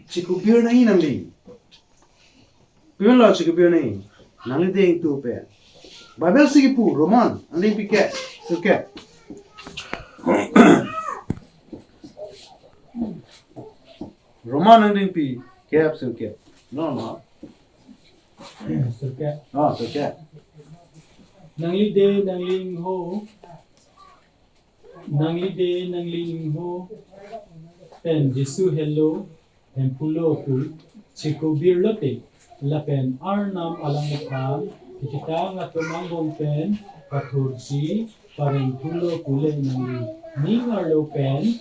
Chikubir nangji nangli. Pi apotlo chikubir nangji? Nangli dengtu pen. Bible si kipu Roman, angdengpi kep, sirkep. Roman angdengpi kep, sirkep. No, no. Sirkep. Oh, sirkep. Nangli de, nangli ingho. Nangli de, nangli ingho pen Jisu helo, Hemphu lo pu chikubir lote, lapen Arnam alangliphan kikitang atum angbong pen pathursi parengthulo pule nangli ning arlo pen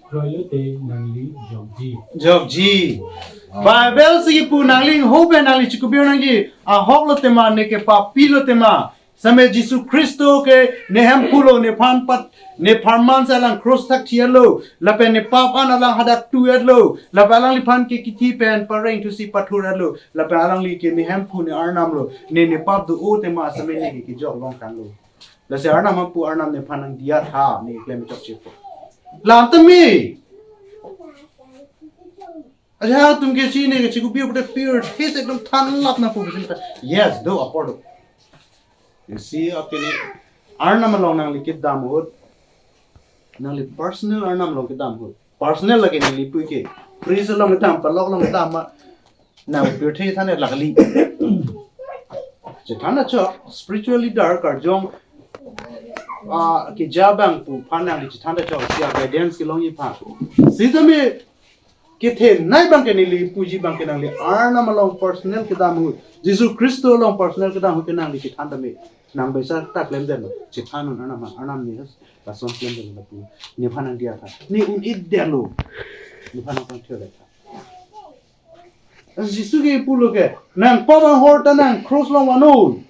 kroilote nangli jokji. Jokji. Bible si kipu nangli ingho pen nangli chikubir nangji. Ahok lo tema, ne ke papi lo tema. Same Jisu Khristo ke ne Hemphu lo, nephan pat, ne pharman si alang krus thakthelo, lapen ne pap an alang hadak tu-etlo, lapen alangliphan ke kithi pen parengthusi pathur-etlo, lapen alangli ke ne Hemphu ne Arnam lo, ne ne pap do-o tema same ne ke kijok longtanglo. Lasi Arnam apu Arnam nephan nangdiya tha ne klem chokchepo. Lam tame. Aja atum ke chini ke chikubir pute pir this ekdom thanlap nangpo bisin ta. Yes, do apor do. You see, okay ni Arnam along nangli kedam ahut. Nangli personal Arnam along kedam ahut. Personal lake nangli pu ke. Priest along kedam, parlok along kedam ma. Nang pir this than lakli. Chethan achok, spiritual leader karjong ah, keja abang pu aphan nangli chethan ta chok, isi a-guidance kelongji aphan. Sitame kethenei abang ke neli puji abang ke nangli Arnam along personal kedam ahut, Jisu Khristo along personal kedam ahut ke nangli chethan tame, nang bisa ta klemdetlo, chethan non Arnam, Arnam ne lason klemdetlo pu nephan nangdiya tha. Ne un-edetlo. Nephan nangpangthir tha. Jisu ke pulo ke, nang pap ahorta nang cross along vannoi.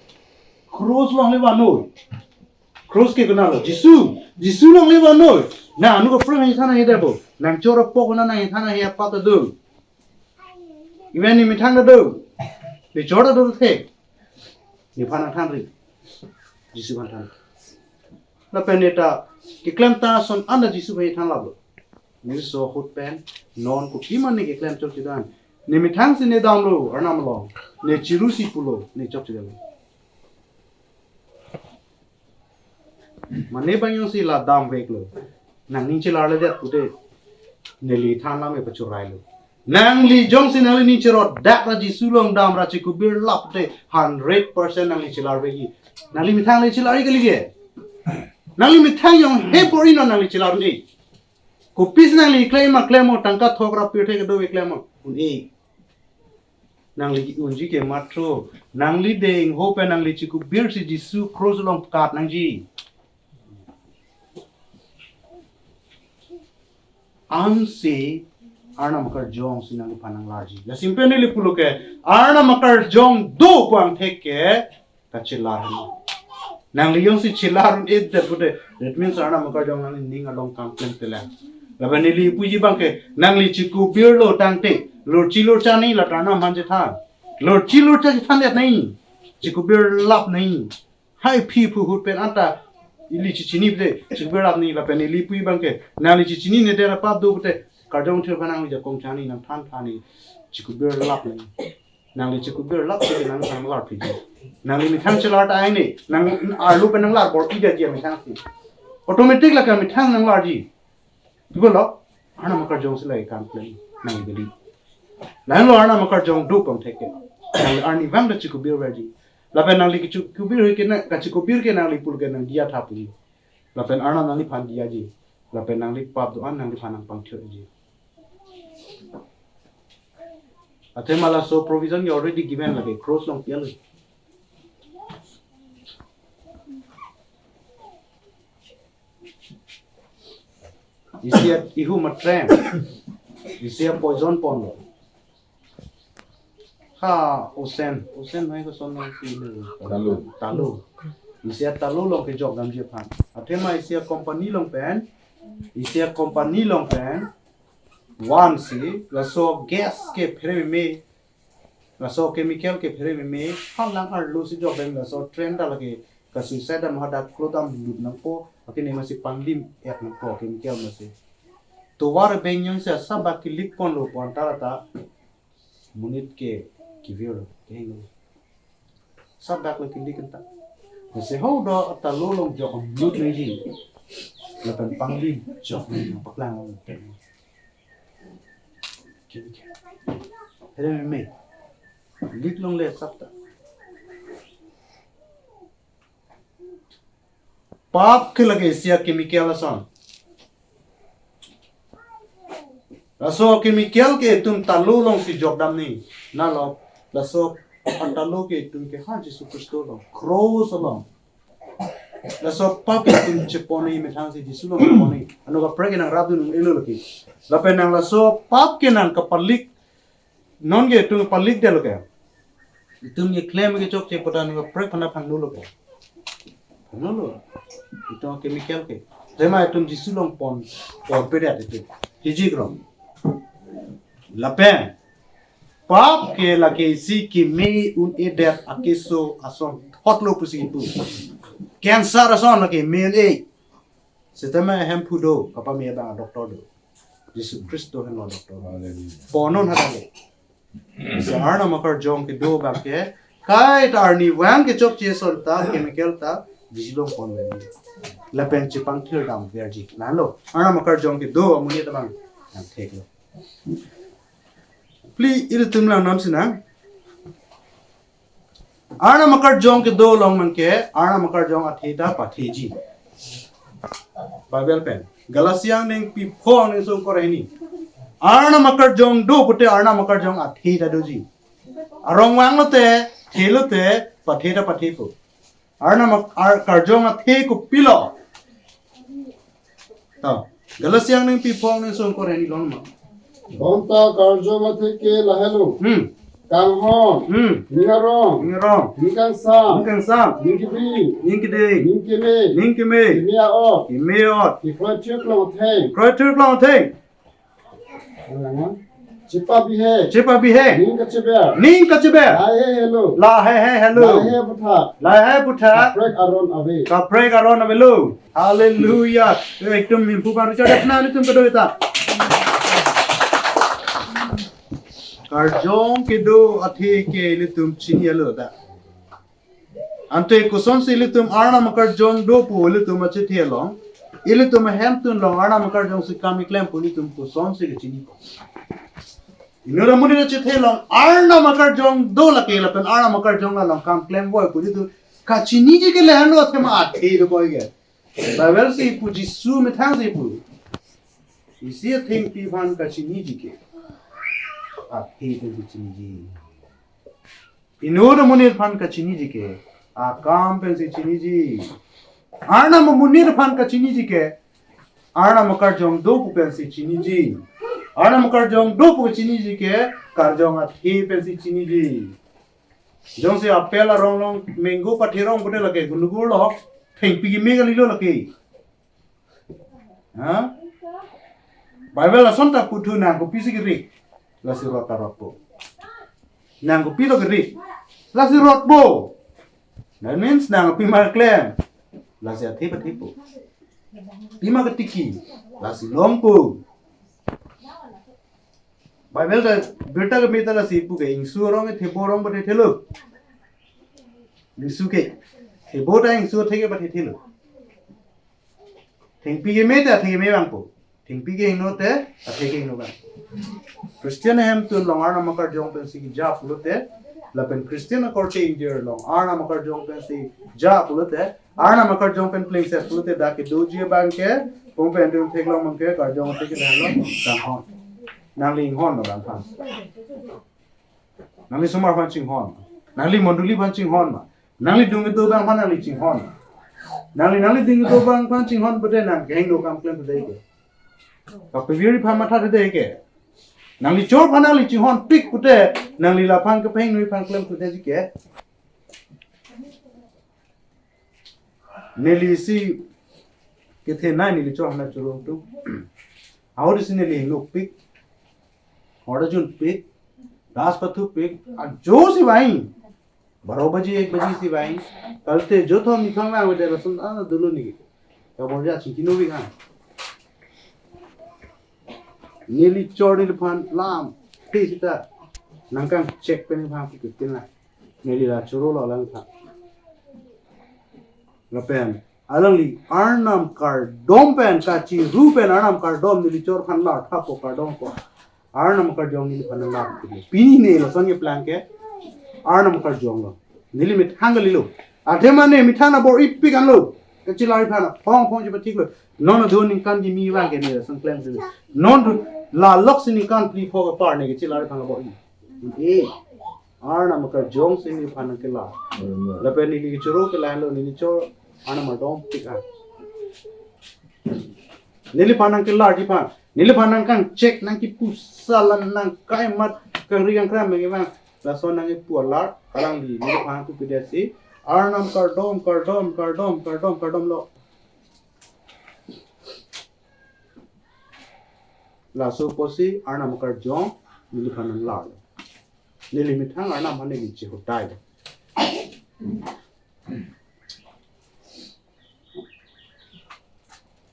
Cross alongle vannoi. Cross ke konatlo? Jisu. Jisu alongle vannoi. Nang anut aphrang nangthan nangji dabo. Nang chor apok na nangthan nangji apap ta do. Even ne methang ta do. Ne chor ta do the. Nephan nangthanri. Jisu aphan than. Lapen ne ta keklem ta ason anta Jisu aphan thanlaplo. Ne laso ahut pen non kopima ne keklem chokchedan. Ne methang si ne damlo Arnam along. Ne chiru si pulo, ne chokchedetlo. Mane abang jongsi la damveklo, nangning chelarledet pute, neli than lam e pachurailo. Nangli jongsi nangli ning cherodak ra Jisu along dam ra chikubirlap te, hundred percent nangli chelarvekji. Nangli methang nangli chelarji kali ke? Nangli methang jong he bor-i non nangli chelar un-e. Kopisi nangli klem ma klem o, tangka thok ra pirthe kedo ke klem ma un-e. Nangli unji ke matro, nangli dengho pen nangli chikubir si Jisu cross along kat nangji. Ansi Arnam akarjong si nangliphan nanglarji. Lasi pen neli pulo ke, Arnam akarjong do pu angthek ke kachelar. Nangli jongsi chelar un-edet pute, that means Arnam akarjong nangli ning along kam klemkle lang. Lapen neli puji abang ke, nangli chikubirlo tangte, lurchi lurcha nangji la Arnam aphan chethan. Lurchi lurcha chethandet nangji. Chikubirlap nangji. Hai phi pu ahut pen anta ili chichinine pute, chikubirlap nangji. Lapen neli puji abang ke, nangli chichinine dera pap do pute, karjong thir aphan nangli jakong chani nangthan than nangji. Chikubirlap nangji. Nangli chikubirlap si nangthan lar piji. Nangli methang chelar ta ai ne, nang arlo pen nanglar bor-i detji methang si. Automatic la ke methang nanglarji. Pulo, Arnam akarjong si la kam klem nangli beli. Lahenlo Arnam akarjong do pu angthek ke. Nangli arnivang ta chikubirverji. Lapen nangli kachikubir ke na, kachikubir ke nangli pulo ke nangdiya tha puji. Lapen Arnam nangliphan diyaji. Lapen nangli pap do-an nangliphan nangpangthirji. Athema laso provision ke already given lake, cross along pialo. Isi a ihum atrem. Isi a poison ponlo. Ha, osen, osen hai koson nangpilo? Talu. Talu. Isi a talu along kejok damji aphan. Athema isi a company along pen, isi a company along pen, vansi, laso gas ke pherememe, laso chemical ke pherememe, halang arlo si jok dam, laso train ta lake, ka suicide dam hadak klo dam lut nangpo, akhirnya masi panglim et nangpo, chemical masi. Tovar beng jongsi asap bak ke leak ponlo pu anta ta, monit ke kevir kehinglo. Asap bak le ke leak anta. Masi ho do talu along jok lut nangji. Lapen panglim jok nang paklang. Pherememe. Leak longle asap ta. Pap ke lake isi a chemical ason. Laso chemical ke itum talu alongsi jok dam nangji. Nalo, laso a talu ke itum ke ha Jisu Khristo along, cross along. Laso pap ke itum chepon nangji methang si Jisu along chepon nangji. Anut kaprek ke nangrapdun un-elo lake. Lapen nang laso pap ke nang kapalik, non ke itum palik detlo ke. Itum ke klem ke chokche pu ta anut kaprek aphan phangno lo ke. Phangno lo. Itum chemical ke. Athema itum Jisu along pon, ponpedet itum. Hiji krong. Lapen pap ke lake isi keme un-edet akeso ason thotlo pusi pu. Cancer ason lake me un-e. Sitame hemphu do, kapame abang doctor do. Jisu Khristo henlo doctor. Hallelujah. Ponon hadak le. Si Arnam akarjong kedo abang ke, kaita arnivang kechokche ason ta, chemical ta, Jisu along ponverji. Lapen chepangthir damverji. Lalo, Arnam akarjong kedo amonit abang nangtheklo. Phli ilitum lang nam sinang. Arnam akarjong kedo along abang ke, Arnam akarjong athe ta patheji. Bible pen. Galatia angdengpi pho angdengso ingkoi ra hini. Arnam akarjong do pute Arnam akarjong athe ta doji. Arong vanglote, thelote, pathe ta pathepo. Arnam ak-, ar-, karjong athe kopilo. To, Galatia angdengpi pho angdengso ingkoi ra hini longma. Bonta karjong athe ke lahelo. Hmm. Kanghon. Hmm. Ning arong. Ning arong. Ning kangsam. Ning kangsam. Ning kebri. Ning keding. Ning keme. Ning keme. Keme a-ot. Keme a-ot. Kekroi thirklong atheng. Kekroi thirklong atheng. Chepabi he. Chepabi he. Ning kacheber. Ning kacheber. Lahei helo. Lahei helo. Lahei aphuthak. Lahei aphuthak. Kaprek aron ave. Kaprek aron avelo. Hallelujah. Ekdom hemphu bang rucha dapna ilitum kedo ita. Karjong kedo athe ke ilitum chinilo ta. Ante kosonsi ilitum Arnam akarjong do pu ilitum achethe along, ilitum ahemtun along Arnam akarjong si kam keklem pu ilitum kosonsi kechinipo. Inut amonit achethe along Arnam akarjong do lake lapen Arnam akarjong along kam klemvoi pu ilitum kachiniji ke lahenlo athema athe dokok ke. Bible si pu Jisu methang si pu. Isi athengpi aphan kachiniji ke. Athe pensi chiniji. Inut amonit aphan kachiniji ke. Akam pensi chiniji. Arnam amonit aphan kachiniji ke. Arnam akarjong do pu pensi chiniji. Arnam akarjong do pu chiniji ke. Karjong athe pensi chiniji. Jongsi apple arong along mango patherong pute lake gunugurlo. Thengpi keme kalilo lake. Ha? Bible lason ta puthu nang kopisi keri. Lasi rot ta rotpo. Nang kopilo keri. Lasi rotpo. That means nang pima klem. Lasi athe pathepo. Pima ketiki. Lasi longpo. Bible ta birta keme ta lasi pu ke ingsu arong ke thebo arong pathethelo. Ingsu ke. Thebo ta ingsu athe ke pathethelo. Thengpi keme ta athe keme vangpo. Thengpi kehingno te athe kehingno vang. Christian ahemtun along Arnam akarjong pensi keja pulote, lapen Christian akorte ingjir along Arnam akarjong pensi ja pulote, Arnam akarjong pen plengset pulote dak kedoji abang ke, pum pen dun theklong abang ke, karjong athe ke lahelo, kanghon. Nangli inghon ma bang aphan. Nangli osomar aphan chinghon. Nangli mondoli aphan chinghon ma. Nangli dungkedo abang aphan nangli chinghon. Nangli, nangli dungkedo abang aphan chinghon pute nang kehingno kam klem pute ke. Kapavir aphan matha pute ke. Nangli chor aphan nangli chinghonpik pute nangli laphan kepahingno aphan klem pute ke. Neli si kethenei neli chor aphan choro tu. Ahut si neli hingnopik. Order junpik. Das pathupik. Ajo si vang. Baro baji ek baji si vang. Kalite jo thom ni thom vang vede lason ana dolo ni. Kaborja chingki novi kan. Neli chor neliphan lam. Te sita. Nangkangchek pen nephan pu kitin la. Neli la chorolo alangphan. Lapen alangli Arnam kardom pen kachiru pen Arnam kardom neli chor aphan lar thapo kardom ko. Arnam karjong neliphan nanglar. Pini ne lason keplang ke Arnam karjonglo. Neli methang kalilo. Athema ne methang nabor-ipik anlo. Kachelar aphan aphong aphong chepathiklo. Non adon ningkan kimi vang ke ne lason klem si. Non la lok si ningkan phli pho kapar ne kachelar aphan nabor-i. Eh. Arnam karjong si neliphan nangkelar. Lapen neli kechoro ke lahelo neli chor Arnam ardompik an. Neliphan nangkelarji aphan. Neliphan nangkangchek nangkipu salan nangkaimat kangri kangkram nangkevang. Lason nangkipu alar alangli neliphan tu pidesi. Arnam kardom, kardom, kardom, kardom, kardomlo. Laso apotsi Arnam karjong neliphan nanglar. Neli methang Arnam aphan neli chehodai.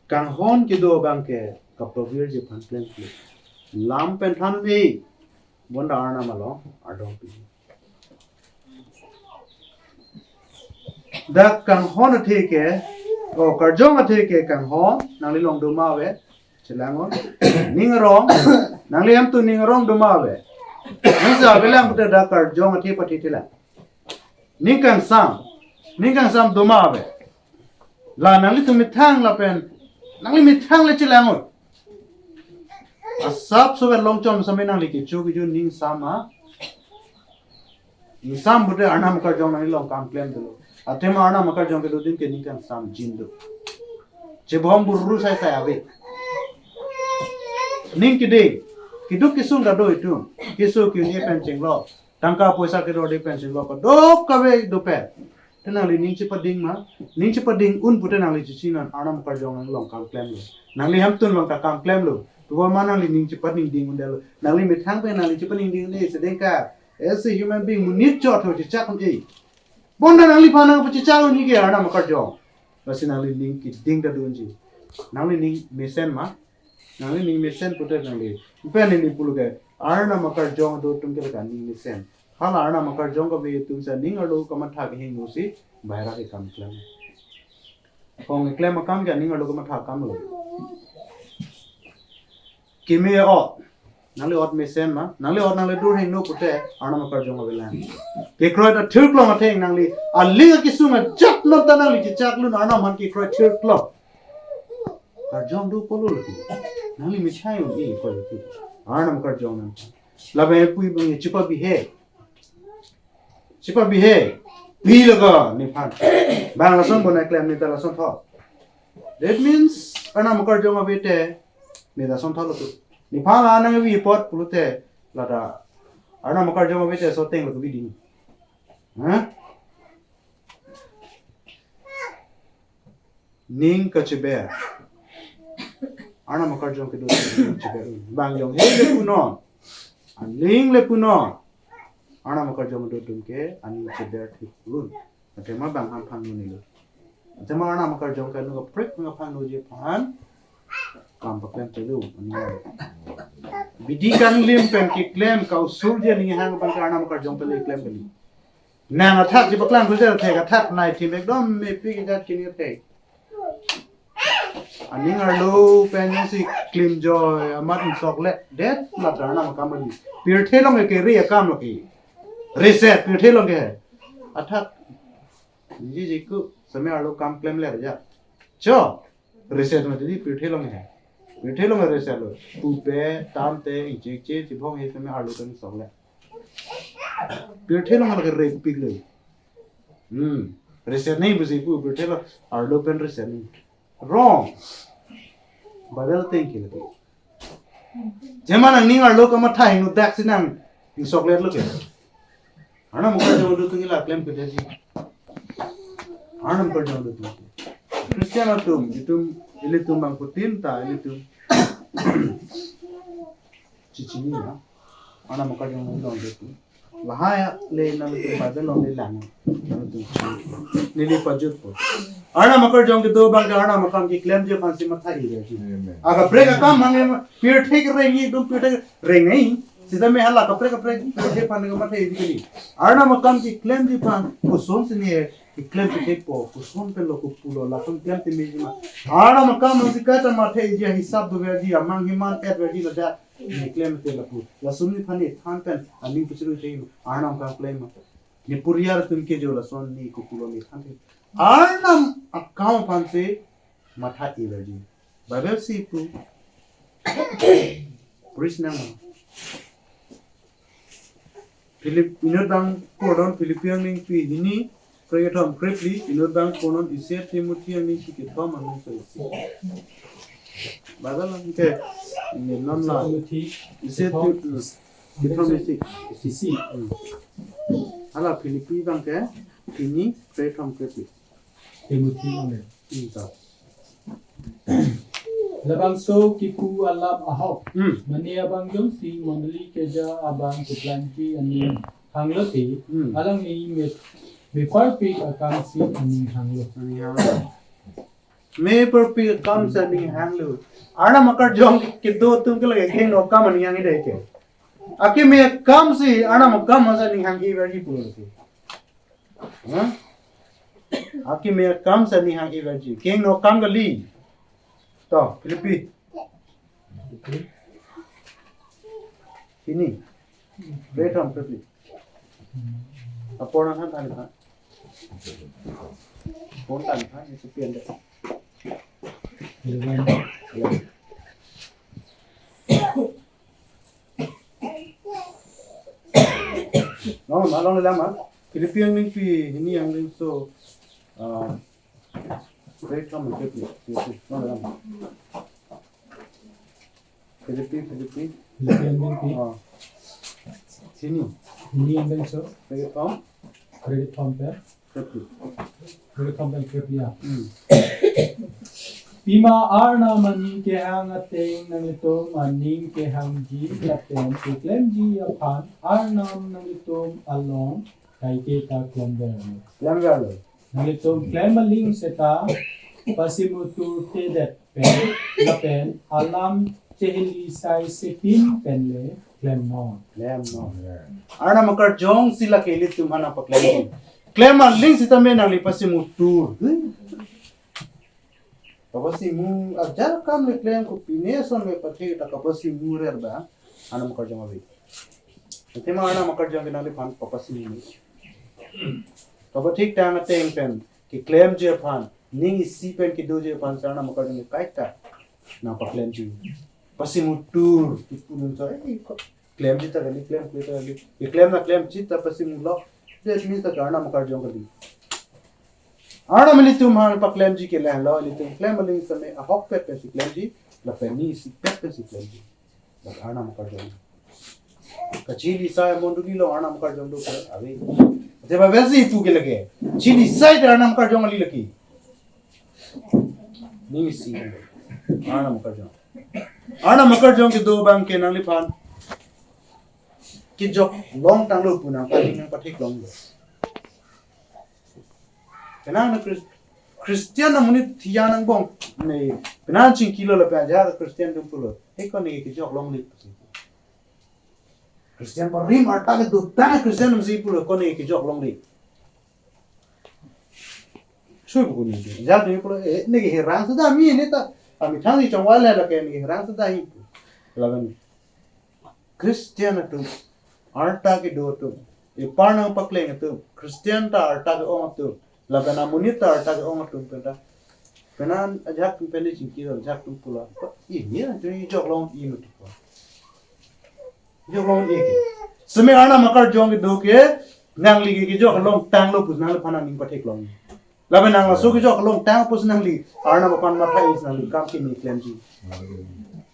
Kanghon kedo abang ke kapavirji aphan klem klem. Lam pen than ni bonta Arnam along ardom pi. Dak kanghon athe ke, o karjong athe ke kanghon, nangli along doma ave, chelang-on. Ning arong, nangli hem tu ning arong doma ave. Nangsi avelang pute dak karjong athe pathe thelang. Ning kangsam, ning kangsam doma ave. La nanglitum methang lapen Nangli methang le chelang-oi. Asap sobe longchom same nangli kecho kecho ning sama. Ning sam pute Arnam akarjong nanglilong kam klem dolo. Athema Arnam akarjong kedo adim ke ning kangsam jin do. Chebom buru sai sai ave. Ning keding. Keduk kesung ta do itum. Keso ke-un-e pen chenglo. Tangka poisa kedorde pen chenglo. Kadokave do pen. Te nangli ning chepading ma. Ning chepading un pute nangli chichinan Arnam akarjong nanglilong kam klemlo. Nangli hemtun along ta kam klemlo. Tuboma nangli ning chepading ding un-edetlo. Nangli methang pen nangli chepading ding un-e sedengka. As a human being, monit chot ho chechak un-e. Bonta nangliphan nangpachechak un-e ke Arnam akarjong. Lasi nangli ning keding ta do unji. Nangli ning mesen ma. Nangli ning mesen pute nangli. Pen neli pulo ke. Arnam akarjong do atum ke la ning mesen. Hala Arnam akarjong kave atum si aning arlo kamatha kehingno si baira ke kam klem. Hong klem akam ke aning arlo kamatha akam lo. Keme ot. Nangli ot mesen ma. Nangli ot nangli dur hingno pute Arnam akarjong avelang. Kekroi ta thirklong atheng nangli. Aling akesung ajat non ta nangli chechak lun Arnam aphan kekroi thirklong. Karjong do pulo lagi. Nangli mechai un-e ko lagi. Arnam akarjong nang. Lapen pu abang chepabihe. Chepabihe. Pi laga nephan. Bang lason bonai klem ne ta lason tho. That means Arnam akarjong ave te ne ta lason tho lo tu. Nephan la nangvi apot pulote lata Arnam akarjong ave te so ateng lo tu biding. Ha? Ning kacheber. Arnam akarjong kedo ning kacheber. Bang jong he le punon. Aling le punon. Arnam akarjong do atum ke aning cheber thik lun. Athema bang ham phang lun ilo. Athema Arnam akarjong ke nu kaprek nu phang nu je phan. Kam paklem telu. Bidi kanglim pen keklem ka-usul je ning hang bang ke Arnam akarjong pen le klem kali. Nang athak chepaklang khujel thek athak nai thim ekdom mepik jat kini thek. Aning arlo pen jongsi klimjoi amat insok le det la Arnam akam ani. Pirthe along ke kere akam lo ke. Reset pirthe along ke. Athak ji ji ku same arlo kam klem le ja. Cho. Reset mati di pirthe along he. Pirthe along reset lo. Pupe, tante, inchekche, chibong he same arlo pen sok le. Pirthe along ke repik le. Hmm. Reset nahi pusi pu pirthe along arlo pen reset nahi. Wrong. Bible thank you. Jema nangning arlo kamatha hingno dak si nang insok le lo ke. Arnam akarjong do atum ke la klem kedoji. Arnam akarjong do atum. Christian atum, itum, ilitum bangphutin ta, ilitum. Chichini na. Arnam akarjong do atum. Lahai le nangtum Bible along le lang. Nangtum chi. Neli pajutpo. Arnam akarjong kedo bang ke Arnam akam keklemji aphan si matha-i ji. Amen. Akaprek akam hang pirthe kereng ni dum pirthe reng ni. Sita me hala kaprek kaprek kaprek aphan ke matha-i ji kali. Arnam akam keklemji aphan koson si ne keklem kethekpo, koson pen lo kopulo, lason klem te meji ma. Arnam akam si kata matha-i ji hisap doverji, amang himan etverji ladak ne klem te lapu. Lason nephan ne than pen aning pachuru te Arnam akam klem ma. Ne puriar atum ke jo lason ne kopulo ne than te. Arnam akam aphan si matha-i verji. Bible si pu. Preach nang. Philip, inut bang konon Philippi angning pi hini, krek kethom krepli, inut bang konon isi Timothy angning pi kethom angning so isi. Bible angke, ini non la. Isi Timothy. Isi Tim-, kethom isi. Isi. Hmm. Hala Philippi bang ke, hini, krek kethom krepli. Timothy angning. Hmm, ta. Labangso kipu alam ahok. Hmm. Mane abang jongsi mondoli keja abang keplangki aning hanglo te, hmm, alangli me, meparpik akam si aning hanglo. Aning hanglo. Meparpik akam si aning hanglo. Arnam akarjong kedo atum ke lake kehingno akam aning hang-i dei ke. Akeme akam si Arnam akam si aning hang-i verji pulo ke. Ha? Akeme akam si aning hang-i verji. Kehingno akam kali. To, Philippi. Hini. Krek kethom Philippi. Apor nang than than. Apor than than, isi pian de. Eleven. Long ma, long lang ma. Philippi angdengpi hini angdengso, ah, grade thom angdengpi. Long lang ma. Philippi, Philippi. Philippi angdengpi. Ah. Hini. Hini angdengso. Grade thom. Grade thom pen. Philippi. Grade thom pen Philippi ya. Hmm. Pima Arnam aning kehang ateng nanglitum aning kehangji lapen keklemji aphan Arnam nanglitum along kaike ta klemver. Klemver lo. Nanglitum klem aling seta pasimutur tedet pen lapen alam cheheli sai sepin pen le klemnon. Klemnon. Arnam akarjong si lake ilitum aphan paklem. Klem aling sitame nangli pasimutur. Kapasimu ajar kam le klem ko pine son le pathek ta kapasimurer ba. Arnam akarjong ave. Tema Arnam akarjong ke nangliphan papasimu. Kapathek tang ateng pen keklemji aphan, ning isi pen kedoji aphan si Arnam akarjong ke kaita nangpaklemji. Pasimutur, kipunun so, eh, ko klemji ta kali, klem kle ta kali. Keklem na klemji ta pasimu lo. That means ta Arnam akarjong kali. Arnam ilitum aphan paklemji ke lahelo, ilitum klem aling sitame ahokpet pensi klemji, lapen ning isipet pensi klemji. Lapen Arnam akarjong. Kachili sai mondoli along Arnam akarjong do ke ave. Te Bible si ipu ke lake. Chili sai te Arnam akarjong kali lake. Ning isi. Arnam akarjong. Arnam akarjong kedo abang ke nangliphan kejok longtanglo pu nangpali nangpatheklonglo. Penang na Chris-, Christian amonit thiya angbong ne, penang chingkilo lapen ajahak Christian atum pulo, "He, ko ne kejok longle." Christian parim arta kedotang Christian atum si pulo, "Ko ne kejok longle." Sui buku ni. Ajahak atum pulo, "Eh, ne keherang sudah mi ne ta. Kami thang ni chongwal la ke ne keherang sudah hi." Laban Christian atum, arta kedo atum, ipar nangpakleng atum, Christian ta arta ke-ong atum, lapen amonit ta arta ke-ong atum pen ta. Penang ajahak atum pen chingki ajahak atum pulo. Ini atum kejok long-i mati ko. Kejok long-i ke. Seme Arnam akarjong kedo ke, nangli ke kejok longtanglo pu nangliphan nangning patheklong. Lapen nang laso kejok longtang pusi nangli Arnam aphan matha-i nangli kam kimi klemji.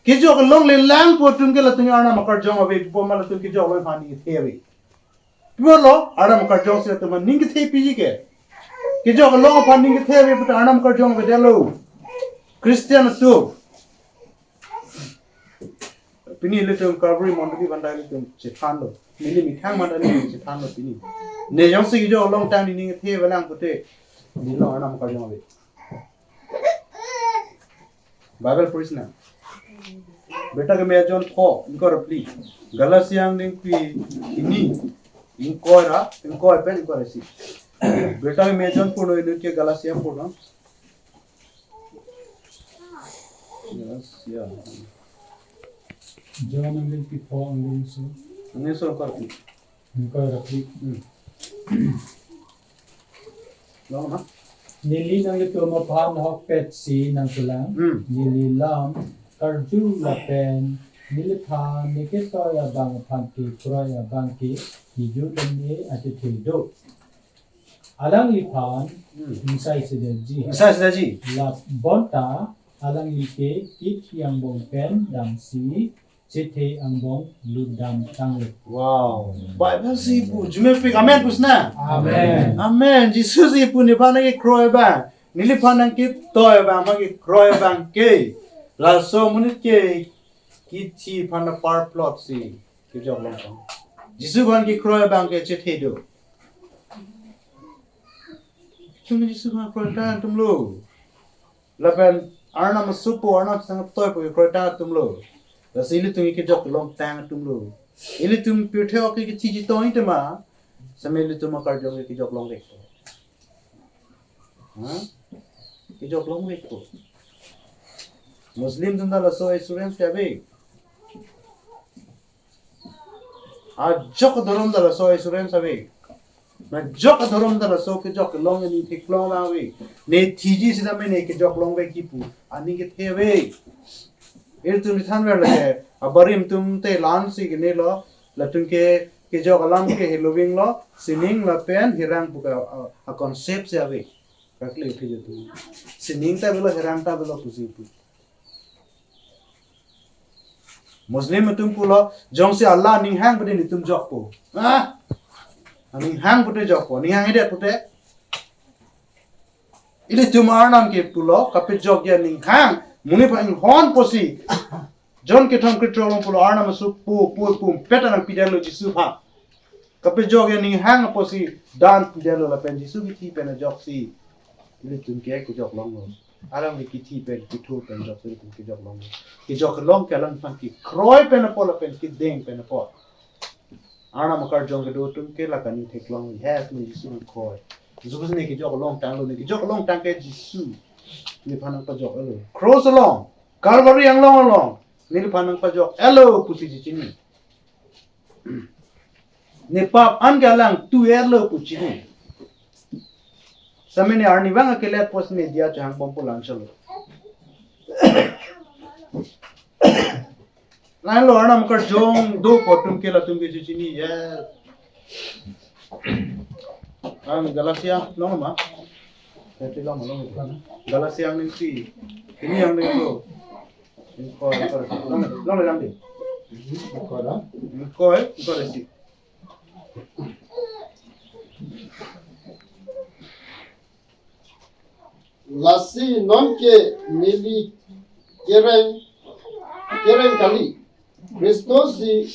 Kejok longle lang pu atum ke latum Arnam akarjong ave pu ma latum kejok long aphan ning kethe ave. Pima lo Arnam akarjong si latum ning kethe piji ke. Kejok long aphan ning kethe ave pu ta Arnam akarjong avedetlo. Christian atum. Pini ilitum Calvary mondoli aphan ta ilitum chethanlo. Neli methang aphan ta ilitum chethanlo pini. Ne jongsi kejok longtang ning kethe avelang pute, neli lo Arnam akarjong ave. Bible porison. Birta keme ajoine pho, ingkoi ra phli. Galatia angdengpi hini, ingkoi ra, ingkoi pen ingkoi ra isi. Birta keme ajoine porno inut ke Galatia porno. Yes, yeah. John angdengpi pho angdengso. Angdengso ingkoi ra phli. Ingkoi ra phli. Hmm. Long ma? Neli nanglitum aphan ahokpet si nangkelang. Hmm. Neli lam karju lapen neliphan ne ketoi abang aphan kekroi abang ke kejut damde achethe do. Alangliphan, hmm, ingsai sedetji. Ingsai sedetji. La bonta alangli ke kit angbong pen damsi chethe angbong lutdam tanglo. Wow. Bible si pu, arjumepik, amen pusna. Amen. Amen. Jisu si pu nephan nangkekroi abang, neliphan nangketoi abang, nangkekroi abang ke, laso amonit ke kithi aphan aparplot si kejok longtang. Jisu aphan kekroi abang ke chethe do. Chung Jisu aphan kroitang atumlo. Lapen Arnam asopo, Arnam asang atoipo kroitang atumlo. Lasi ilitum kejok longtang atumlo. Ilitum pirthe ok ke chiji tong itema, seme ilitum akarjong kejok longvekpo. Ha? Kejok longvekpo. Muslim atum ta laso assurance ke ave. Ajok dhorom ta laso assurance ave. Majok adhorom ta laso kejok kelong aning theklong lang ave. Ne thiji sitame ne kejok longve kipu aning kethe ave. Ilitum thanver lake abarim atum te la-ansi kenelo, latum ke kejok alam ke heloving lo, sining lapen hirang pu ke a, a concept si ave. Kakle phi jo tu. Sining ta avelo, hirang ta avelo pusi pu. Muslim atum pulo, jongsi Allah aning hang pute netum jokpo. Ah? Aning hang pute jokpo. Aning hang hedet pute. Ilitum Arnam ke pulo, kapejokji aning hang. Monit aphan inghon pusi. John kethom krethrok along pulo, Arnam aso po, po, pumpet anang pidetlo Jisu aphan. Kapejokji aning hang pusi dan pidetlo lapen Jisu kithi pen ajoksi ilitum ke kejok longlo. Alang le kithi pen, kithu pen joksi ilitum kejok longlo. Kejok kelong ke alangphan kekroi pen apot lapen kedeng pen apot. Arnam akarjong kedo atum ke la kaning theklong, yes, ne Jisu nangkroi. Jisu pusi ne kejok longtanglo, ne kejok longtang ke Jisu. Nephan nangpajok-etlo. Cross along, Calvary anglong along, nephan nangpajok-etlo pusi chechini. Nepap an ke alang tu-etlo pu chini. Sitame ne arnivang akelet pusi ne diya chehang bompo, la-anchotlo. Lahenlo Arnam akarjong dopo atum ke latum ke chechini, yes. Ang Galatia, long ma? Galatia long, long. Galatia angdengpi. Hini angdengkro. Ingkoi, ingkoi. Long, long lang di. Ingkoi lang. Ingkoi, ingkoi lang si. Lasi non ke neli kereng, kereng kali. Kristo si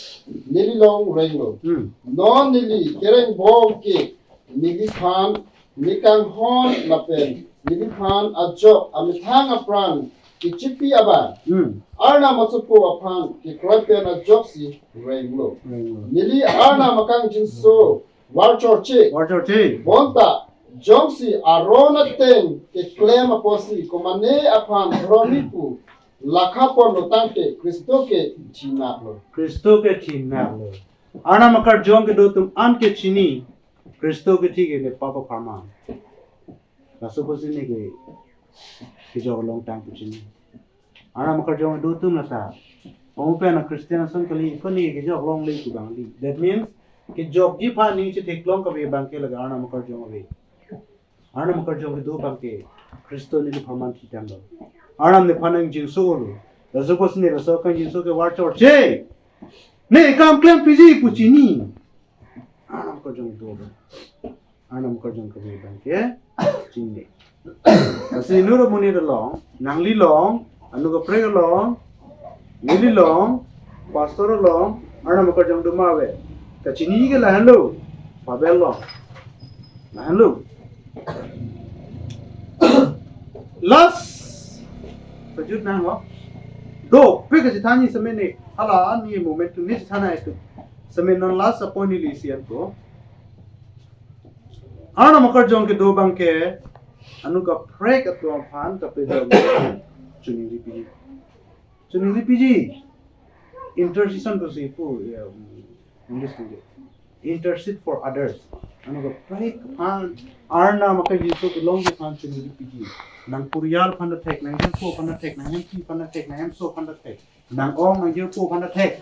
neli along renglo. Hmm. Non neli kereng bom ke neliphan nekanghon lapen neliphan ajok amethang apran kechipi abang. Hmm. Arnam asopo aphan kekroi pen ajoksi renglo. Renglo. Neli Arnam akangjinso varchorche. Varchorche. Bonta jongsi aron ateng keklem apotsi komane aphan roni pu lakha ponlo tangte Kristo ke thinaklo. Kristo ke thinaklo. Arnam akarjong kedo atum an ke chini. Kristo kithi ke nepap apharman. Laso pusi ne ke kejok longtang pu chini. Arnam akarjong kedo atum lata. Open a Christian ason kali, iphan ne kejok longle pu bangli. That means, kejokji aphan aning chetheklong kave abang ke lake Arnam akarjong ave. Arnam akarjong kedo abang ke Kristo neli apharman thitanglo. Arnam nephan nangjinsolo. Laso pusi ne laso akangjinso ke varchorche. Ne kam klempiji pu chini. Arnam akarjong kedo abang. Arnam akarjong kave abang ke chini. Lasi inut amonit along, nangli along, anut kaprek along, neli along, pastor along, Arnam akarjong do ma ave? Kachiniji ke lahenlo, Pavel along. Lahenlo. Last. Pajut nang ho. Dopik kachethanji sitame ne. Hala ani momentum ne chethan ai tu. Sitame non last a-point neli isi anpo. Arnam akarjong kedo abang ke anut kaprek atum aphan kapejok choningri piji. Choningri piji. Intercession pusi pu, ya, um, English tu. Intercede for others. Anut kaprek aphan, Arnam akangjinso kelongji aphan choningri piji. Nang porial aphan ta thek, nang jirpo aphan ta thek, nang hempi aphan ta thek, nang hemso aphan ta thek, nang ong nang jirpo aphan ta thek.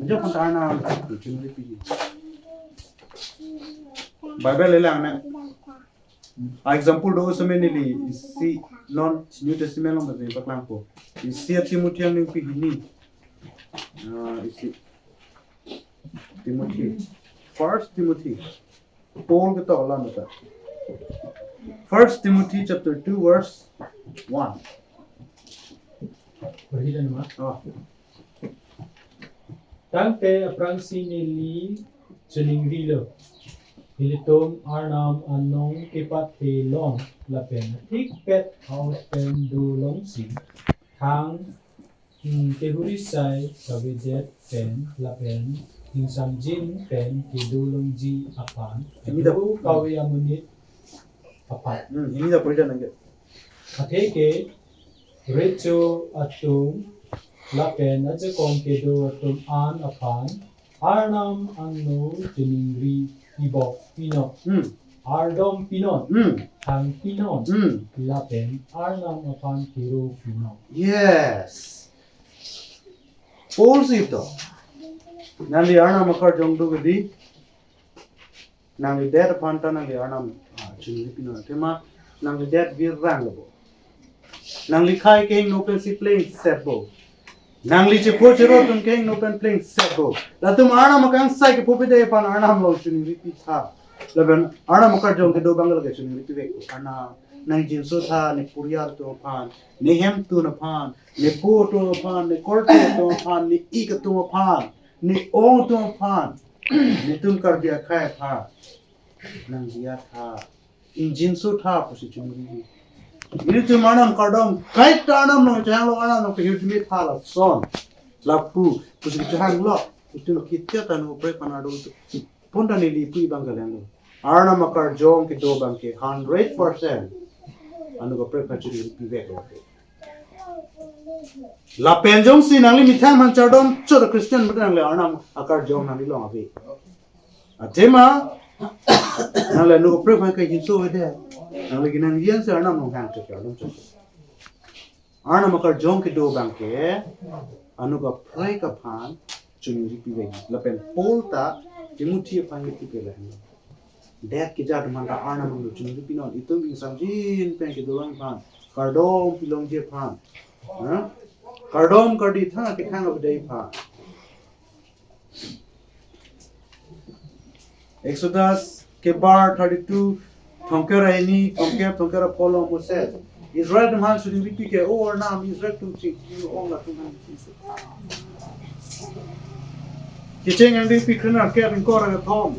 Ajok aphan ta Arnam choningri piji. Bible le lang na. A-example do sitame neli isi non New Testament along ta paklangpo. Isi a-Timothy angdengpi hini. Ah, isi Timothy. First Timothy. Paul ketok alam ta. First Timothy chapter two verse one. Paridan ma. Oh. Tangte aphrangsi neli choningrilo. Ilitum Arnam anong kepathe long lapen thikpet haus pen dolongsi thang, hmm, kehuri sai kavedet pen lapen ingsamjin pen kedolongji aphan. Ini dak- Adu kave amonit aphan. Hmm, ini dak poridan nangke. Atheke recho atum lapen ajakong kedo atum an aphan Arnam angno choningri Ibok pinon, Hmm. Ardom pinon, Hmm. Thang pinon, Hmm. Lapen Arnam aphan kero pinon. Yes. Paul si to. Nangli Arnam akarjong do kedi. Nangli det aphan ta nangli Arnam, ah, chunri pinon. Athema nangli det virang lo bo. Nangli khei kehingno pensi plengset bo. Nangli chepo chero atum kehingno pen plengset bo. Latum Arnam akangsai kepo pide aphan Arnam along chunri pitha. Lapen Arnam akarjong kedo abang lake chunri pivek. Arnam, nang jinso tha, ne puriar atum aphan, ne hemtun aphan, ne po atum aphan, ne korte atum aphan, ne ik atum aphan, ne ong atum aphan, netum Karbi akhei aphan nang diya tha. Ingjinso tha pusi chunri. Ilitum Arnam kardom, kaita Arnam along chehanglo, Arnam along kehirjume tha lason. Lapu pusi chehanglo. Itum kitya tanu pre panado tu. Pon ta neli pu abang kalanglo. Arnam akarjong kedo abang ke hundred percent anu kaprek pachiri pivek lo. Lapen jongsi nangli methang man chardom chot Christian mate nangli Arnam akarjong nangli along ave. Athema nangli anu kaprek phan kejinso ave de. Nangli kinang yen si Arnam along hang chot chardom chot. Arnam akarjong kedo abang ke anu kaprek aphan chunri pivek. Lapen Paul ta Timothy aphan itu ke lahen. Det kejat man ta Arnam along chunri pinon, itum ingsamjin pen kedo abang aphan, kardom pilongji aphan. Ha? Kardom kardi thang kethang abdai aphan. Exodus kebar thirty-two, thongker ra hini, thongkep, thongker ra pho along Moses Israel atum aphan chunri pi ke, O Arnam, Israel atum chingki ong latum aphan. Kecheng angdeng pi kre-nerkep ingkoi ra kethom.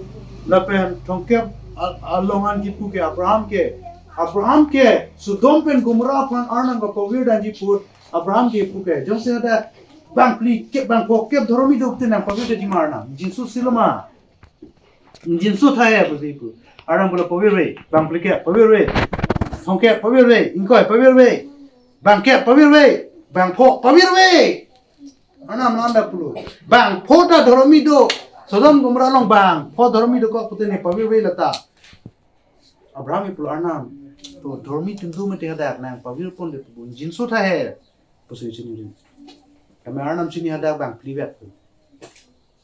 Lapen thongkep a-, along an kipu ke Abraham ke. Abraham ke Sodom pen Gomorrah aphan Arnam kapavir damji apot Abraham ke pu ke. Jongsi ada bang phlikep bang phokep dhoromi do pute nang pavir damji ma Arnam. Jinso si lo ma. Jinso tha he pusi pu. Arnam pulo pavirve, bang phlikep pavirve, thongkep pavirve, ingkoi pavirve, bangkep pavirve, bang pho pavirve. Arnam nanda pulo. Bang pho ta dhoromi do. Sodom Gomorrah along bang pho dhoromi dokok pute ne pavirve lata. Abraham pulo Arnam. To dhoromi atum do mate hadak nang pavir pondet pu, jinso tha he pusi chunri. Kami Arnam chini hadak bang phli vet.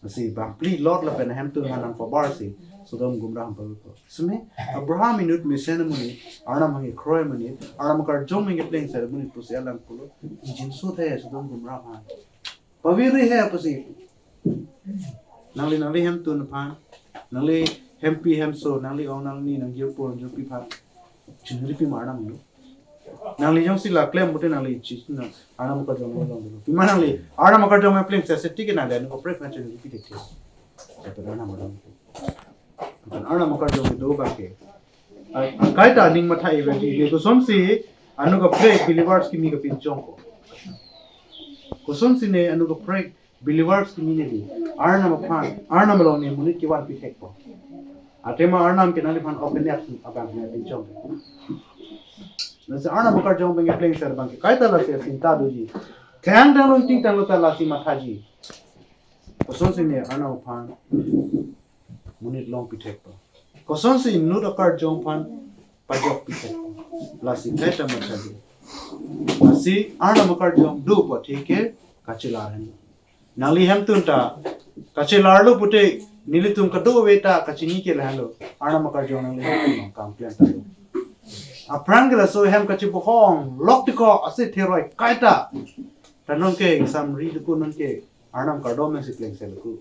Lasi bang phli Lot lapen ahemtun aphan nang pabar si Sodom Gomorrah aphan pavirpo. Sime Abraham inut mesen amonit, Arnam aphan kekroi amonit, Arnam akarjong aphan keplengset amonit pusi alang pulo. Jinso tha he Sodom Gomorrah aphan. Pavir he pusi. Nangli nangli hemtun aphan, nangli hempi hemso, nangli ong nangli nang jirpo jirpi aphan chunri pi ma Arnam lo. Nangli jongsi la klem pute nangli chis na Arnam akarjong along dolo. Pima nangli Arnam akarjong aplengset seti ke nangli anu kaprek na chunri pi deke. Lapen Arnam akarjong. Lapen Arnam akarjong do abang ke. A, a, kaita aning matha ibe di. Kosonsi anu kaprek believers kimi kapinchong ko. Kosonsi ne anu kaprek believers kimi ne di. Arnam aphan, Arnam along ne monit kevan pi thekpo. Athema Arnam ke nangliphan open air abang ne pinchong. Lasi Arnam akarjong abang keplengset abang ke kaita lasi sinta doji. Kang tanglo, ting tanglo ta lasi mathaji. Kosonsi ne Arnam aphan monit long pi thekpo. Kosonsi inut akarjong aphan pajok pi thekpo. Lasi kaita mathaji. Lasi Arnam akarjong dopo theke kachelar hen. Nangli hemtun ta kachelarlo pute nelitum kadokave ta kachini ke lahenlo. Arnam akarjong nangli hemtun long kam klem ta lo. Aphrang ke laso hem kachebohong lok tiko ase theroi kaita. Ta nonke ingsamri duku nonke Arnam kardom si plengset duku.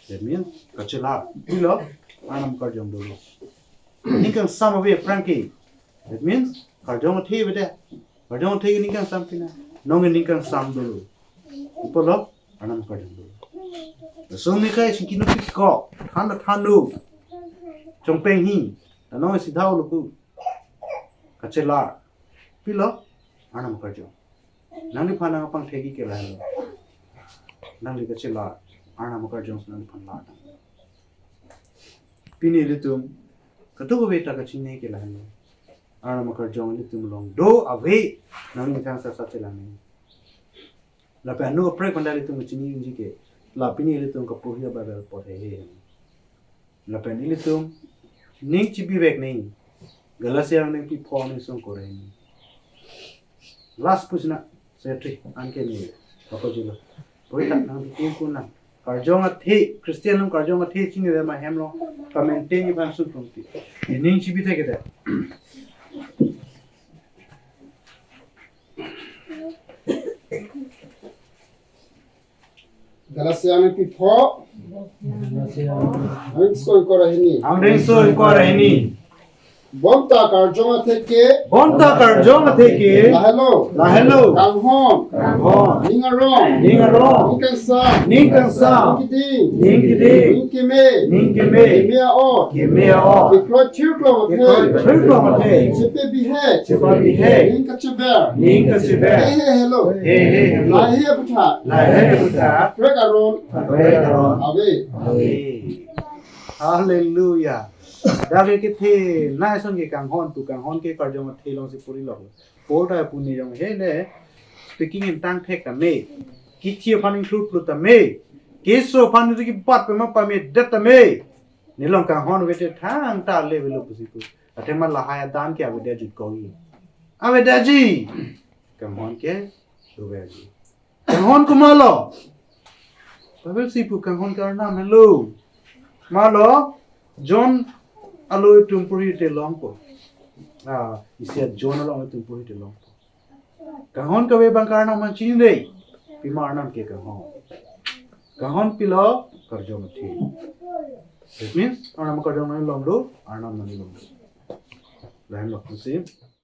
That means kachelar. Pilo, Arnam karjong dolo. Ningkangsam ave aphrang ke. That means karjong athe ave de. Karjong athe ke ningkangsam pina. Nonke ningkangsam dolo. Pulo, Arnam karjong dolo. Laso ne kai singki nupik ko. Than than do. Chongpeng hi. Nonke si dau lo pu. Kachelar. Pilo, Arnam karjong. Nangliphan nangpangthekji ke lahenlo. Nangli kachelar, Arnam akarjong si nangliphan lar. Pini ilitum kadokave ta kachini ke lahenlo. Arnam akarjong ilitum along do ave, nangli methang sasa chelang. Lapen anu kaprek aphan ta ilitum kachini unji ke. La pini ilitum kapohi a-Bible pot hehe. Lapen ilitum ning chibivek nangji Galatia angdengpi pho, angdengso ingkoi ra hini. Last pusi na, secretary, anke ne papajulo. Pori ta nangtum kunang. Karjong athe, Christian along karjong athe chinine ma hem along pamaintain ji aphan sungtong ti. Ning chibi thekthedet. Galatia angdengpi pho, angdengso ingkoi ra hini. Angdengso ingkoi ra hini. Bonta karjong atheke. Bonta karjong atheke. Lahelo. Lahelo. Kanghon. Kanghon. Ning arong. Ning arong. Ning kangsam. Ning kangsam. Ning keding. Ning keding. Ning keme. Ning keme. Keme a-ot. Keme a-ot. Kekroi thirklong athe. Kekroi thirklong athe. Chepa bihek. Chepa bihek. Ning kacheber. Ning kacheber. Heihei helo. Heihei helo. Lahei aphuthak. Lahei aphuthak. Kaprek aron. Kaprek aron. Ave. Ave. Hallelujah. Dak ke kethenei ason ke kanghon pu, kanghon ke karjong athe alongsi pori lok. Paul ta pu ne jong he ne, speaking in tongue thek tame, kithi aphan ingthlu phlu tame, keso aphan ri kibat pema pamedet tame, nelong kanghon ave te thangta le avelo pusi pu. Athema lahai adan ke avedet ajut kogi. Avedet aji. Kanghon ke avedet aji. Kanghon komatlo? Bible si pu kanghon ke Arnam helo. Komatlo, John alotum puri te longpo. Ah, isi a John along alotum puri te longpo. Kanghon kave abang ke Arnam an chinine. Pima Arnam ke kanghon. Kanghon pilo, karjong athe. That means, Arnam karjong nangji longlo, Arnam nangji longlo. Lahenlo pusi.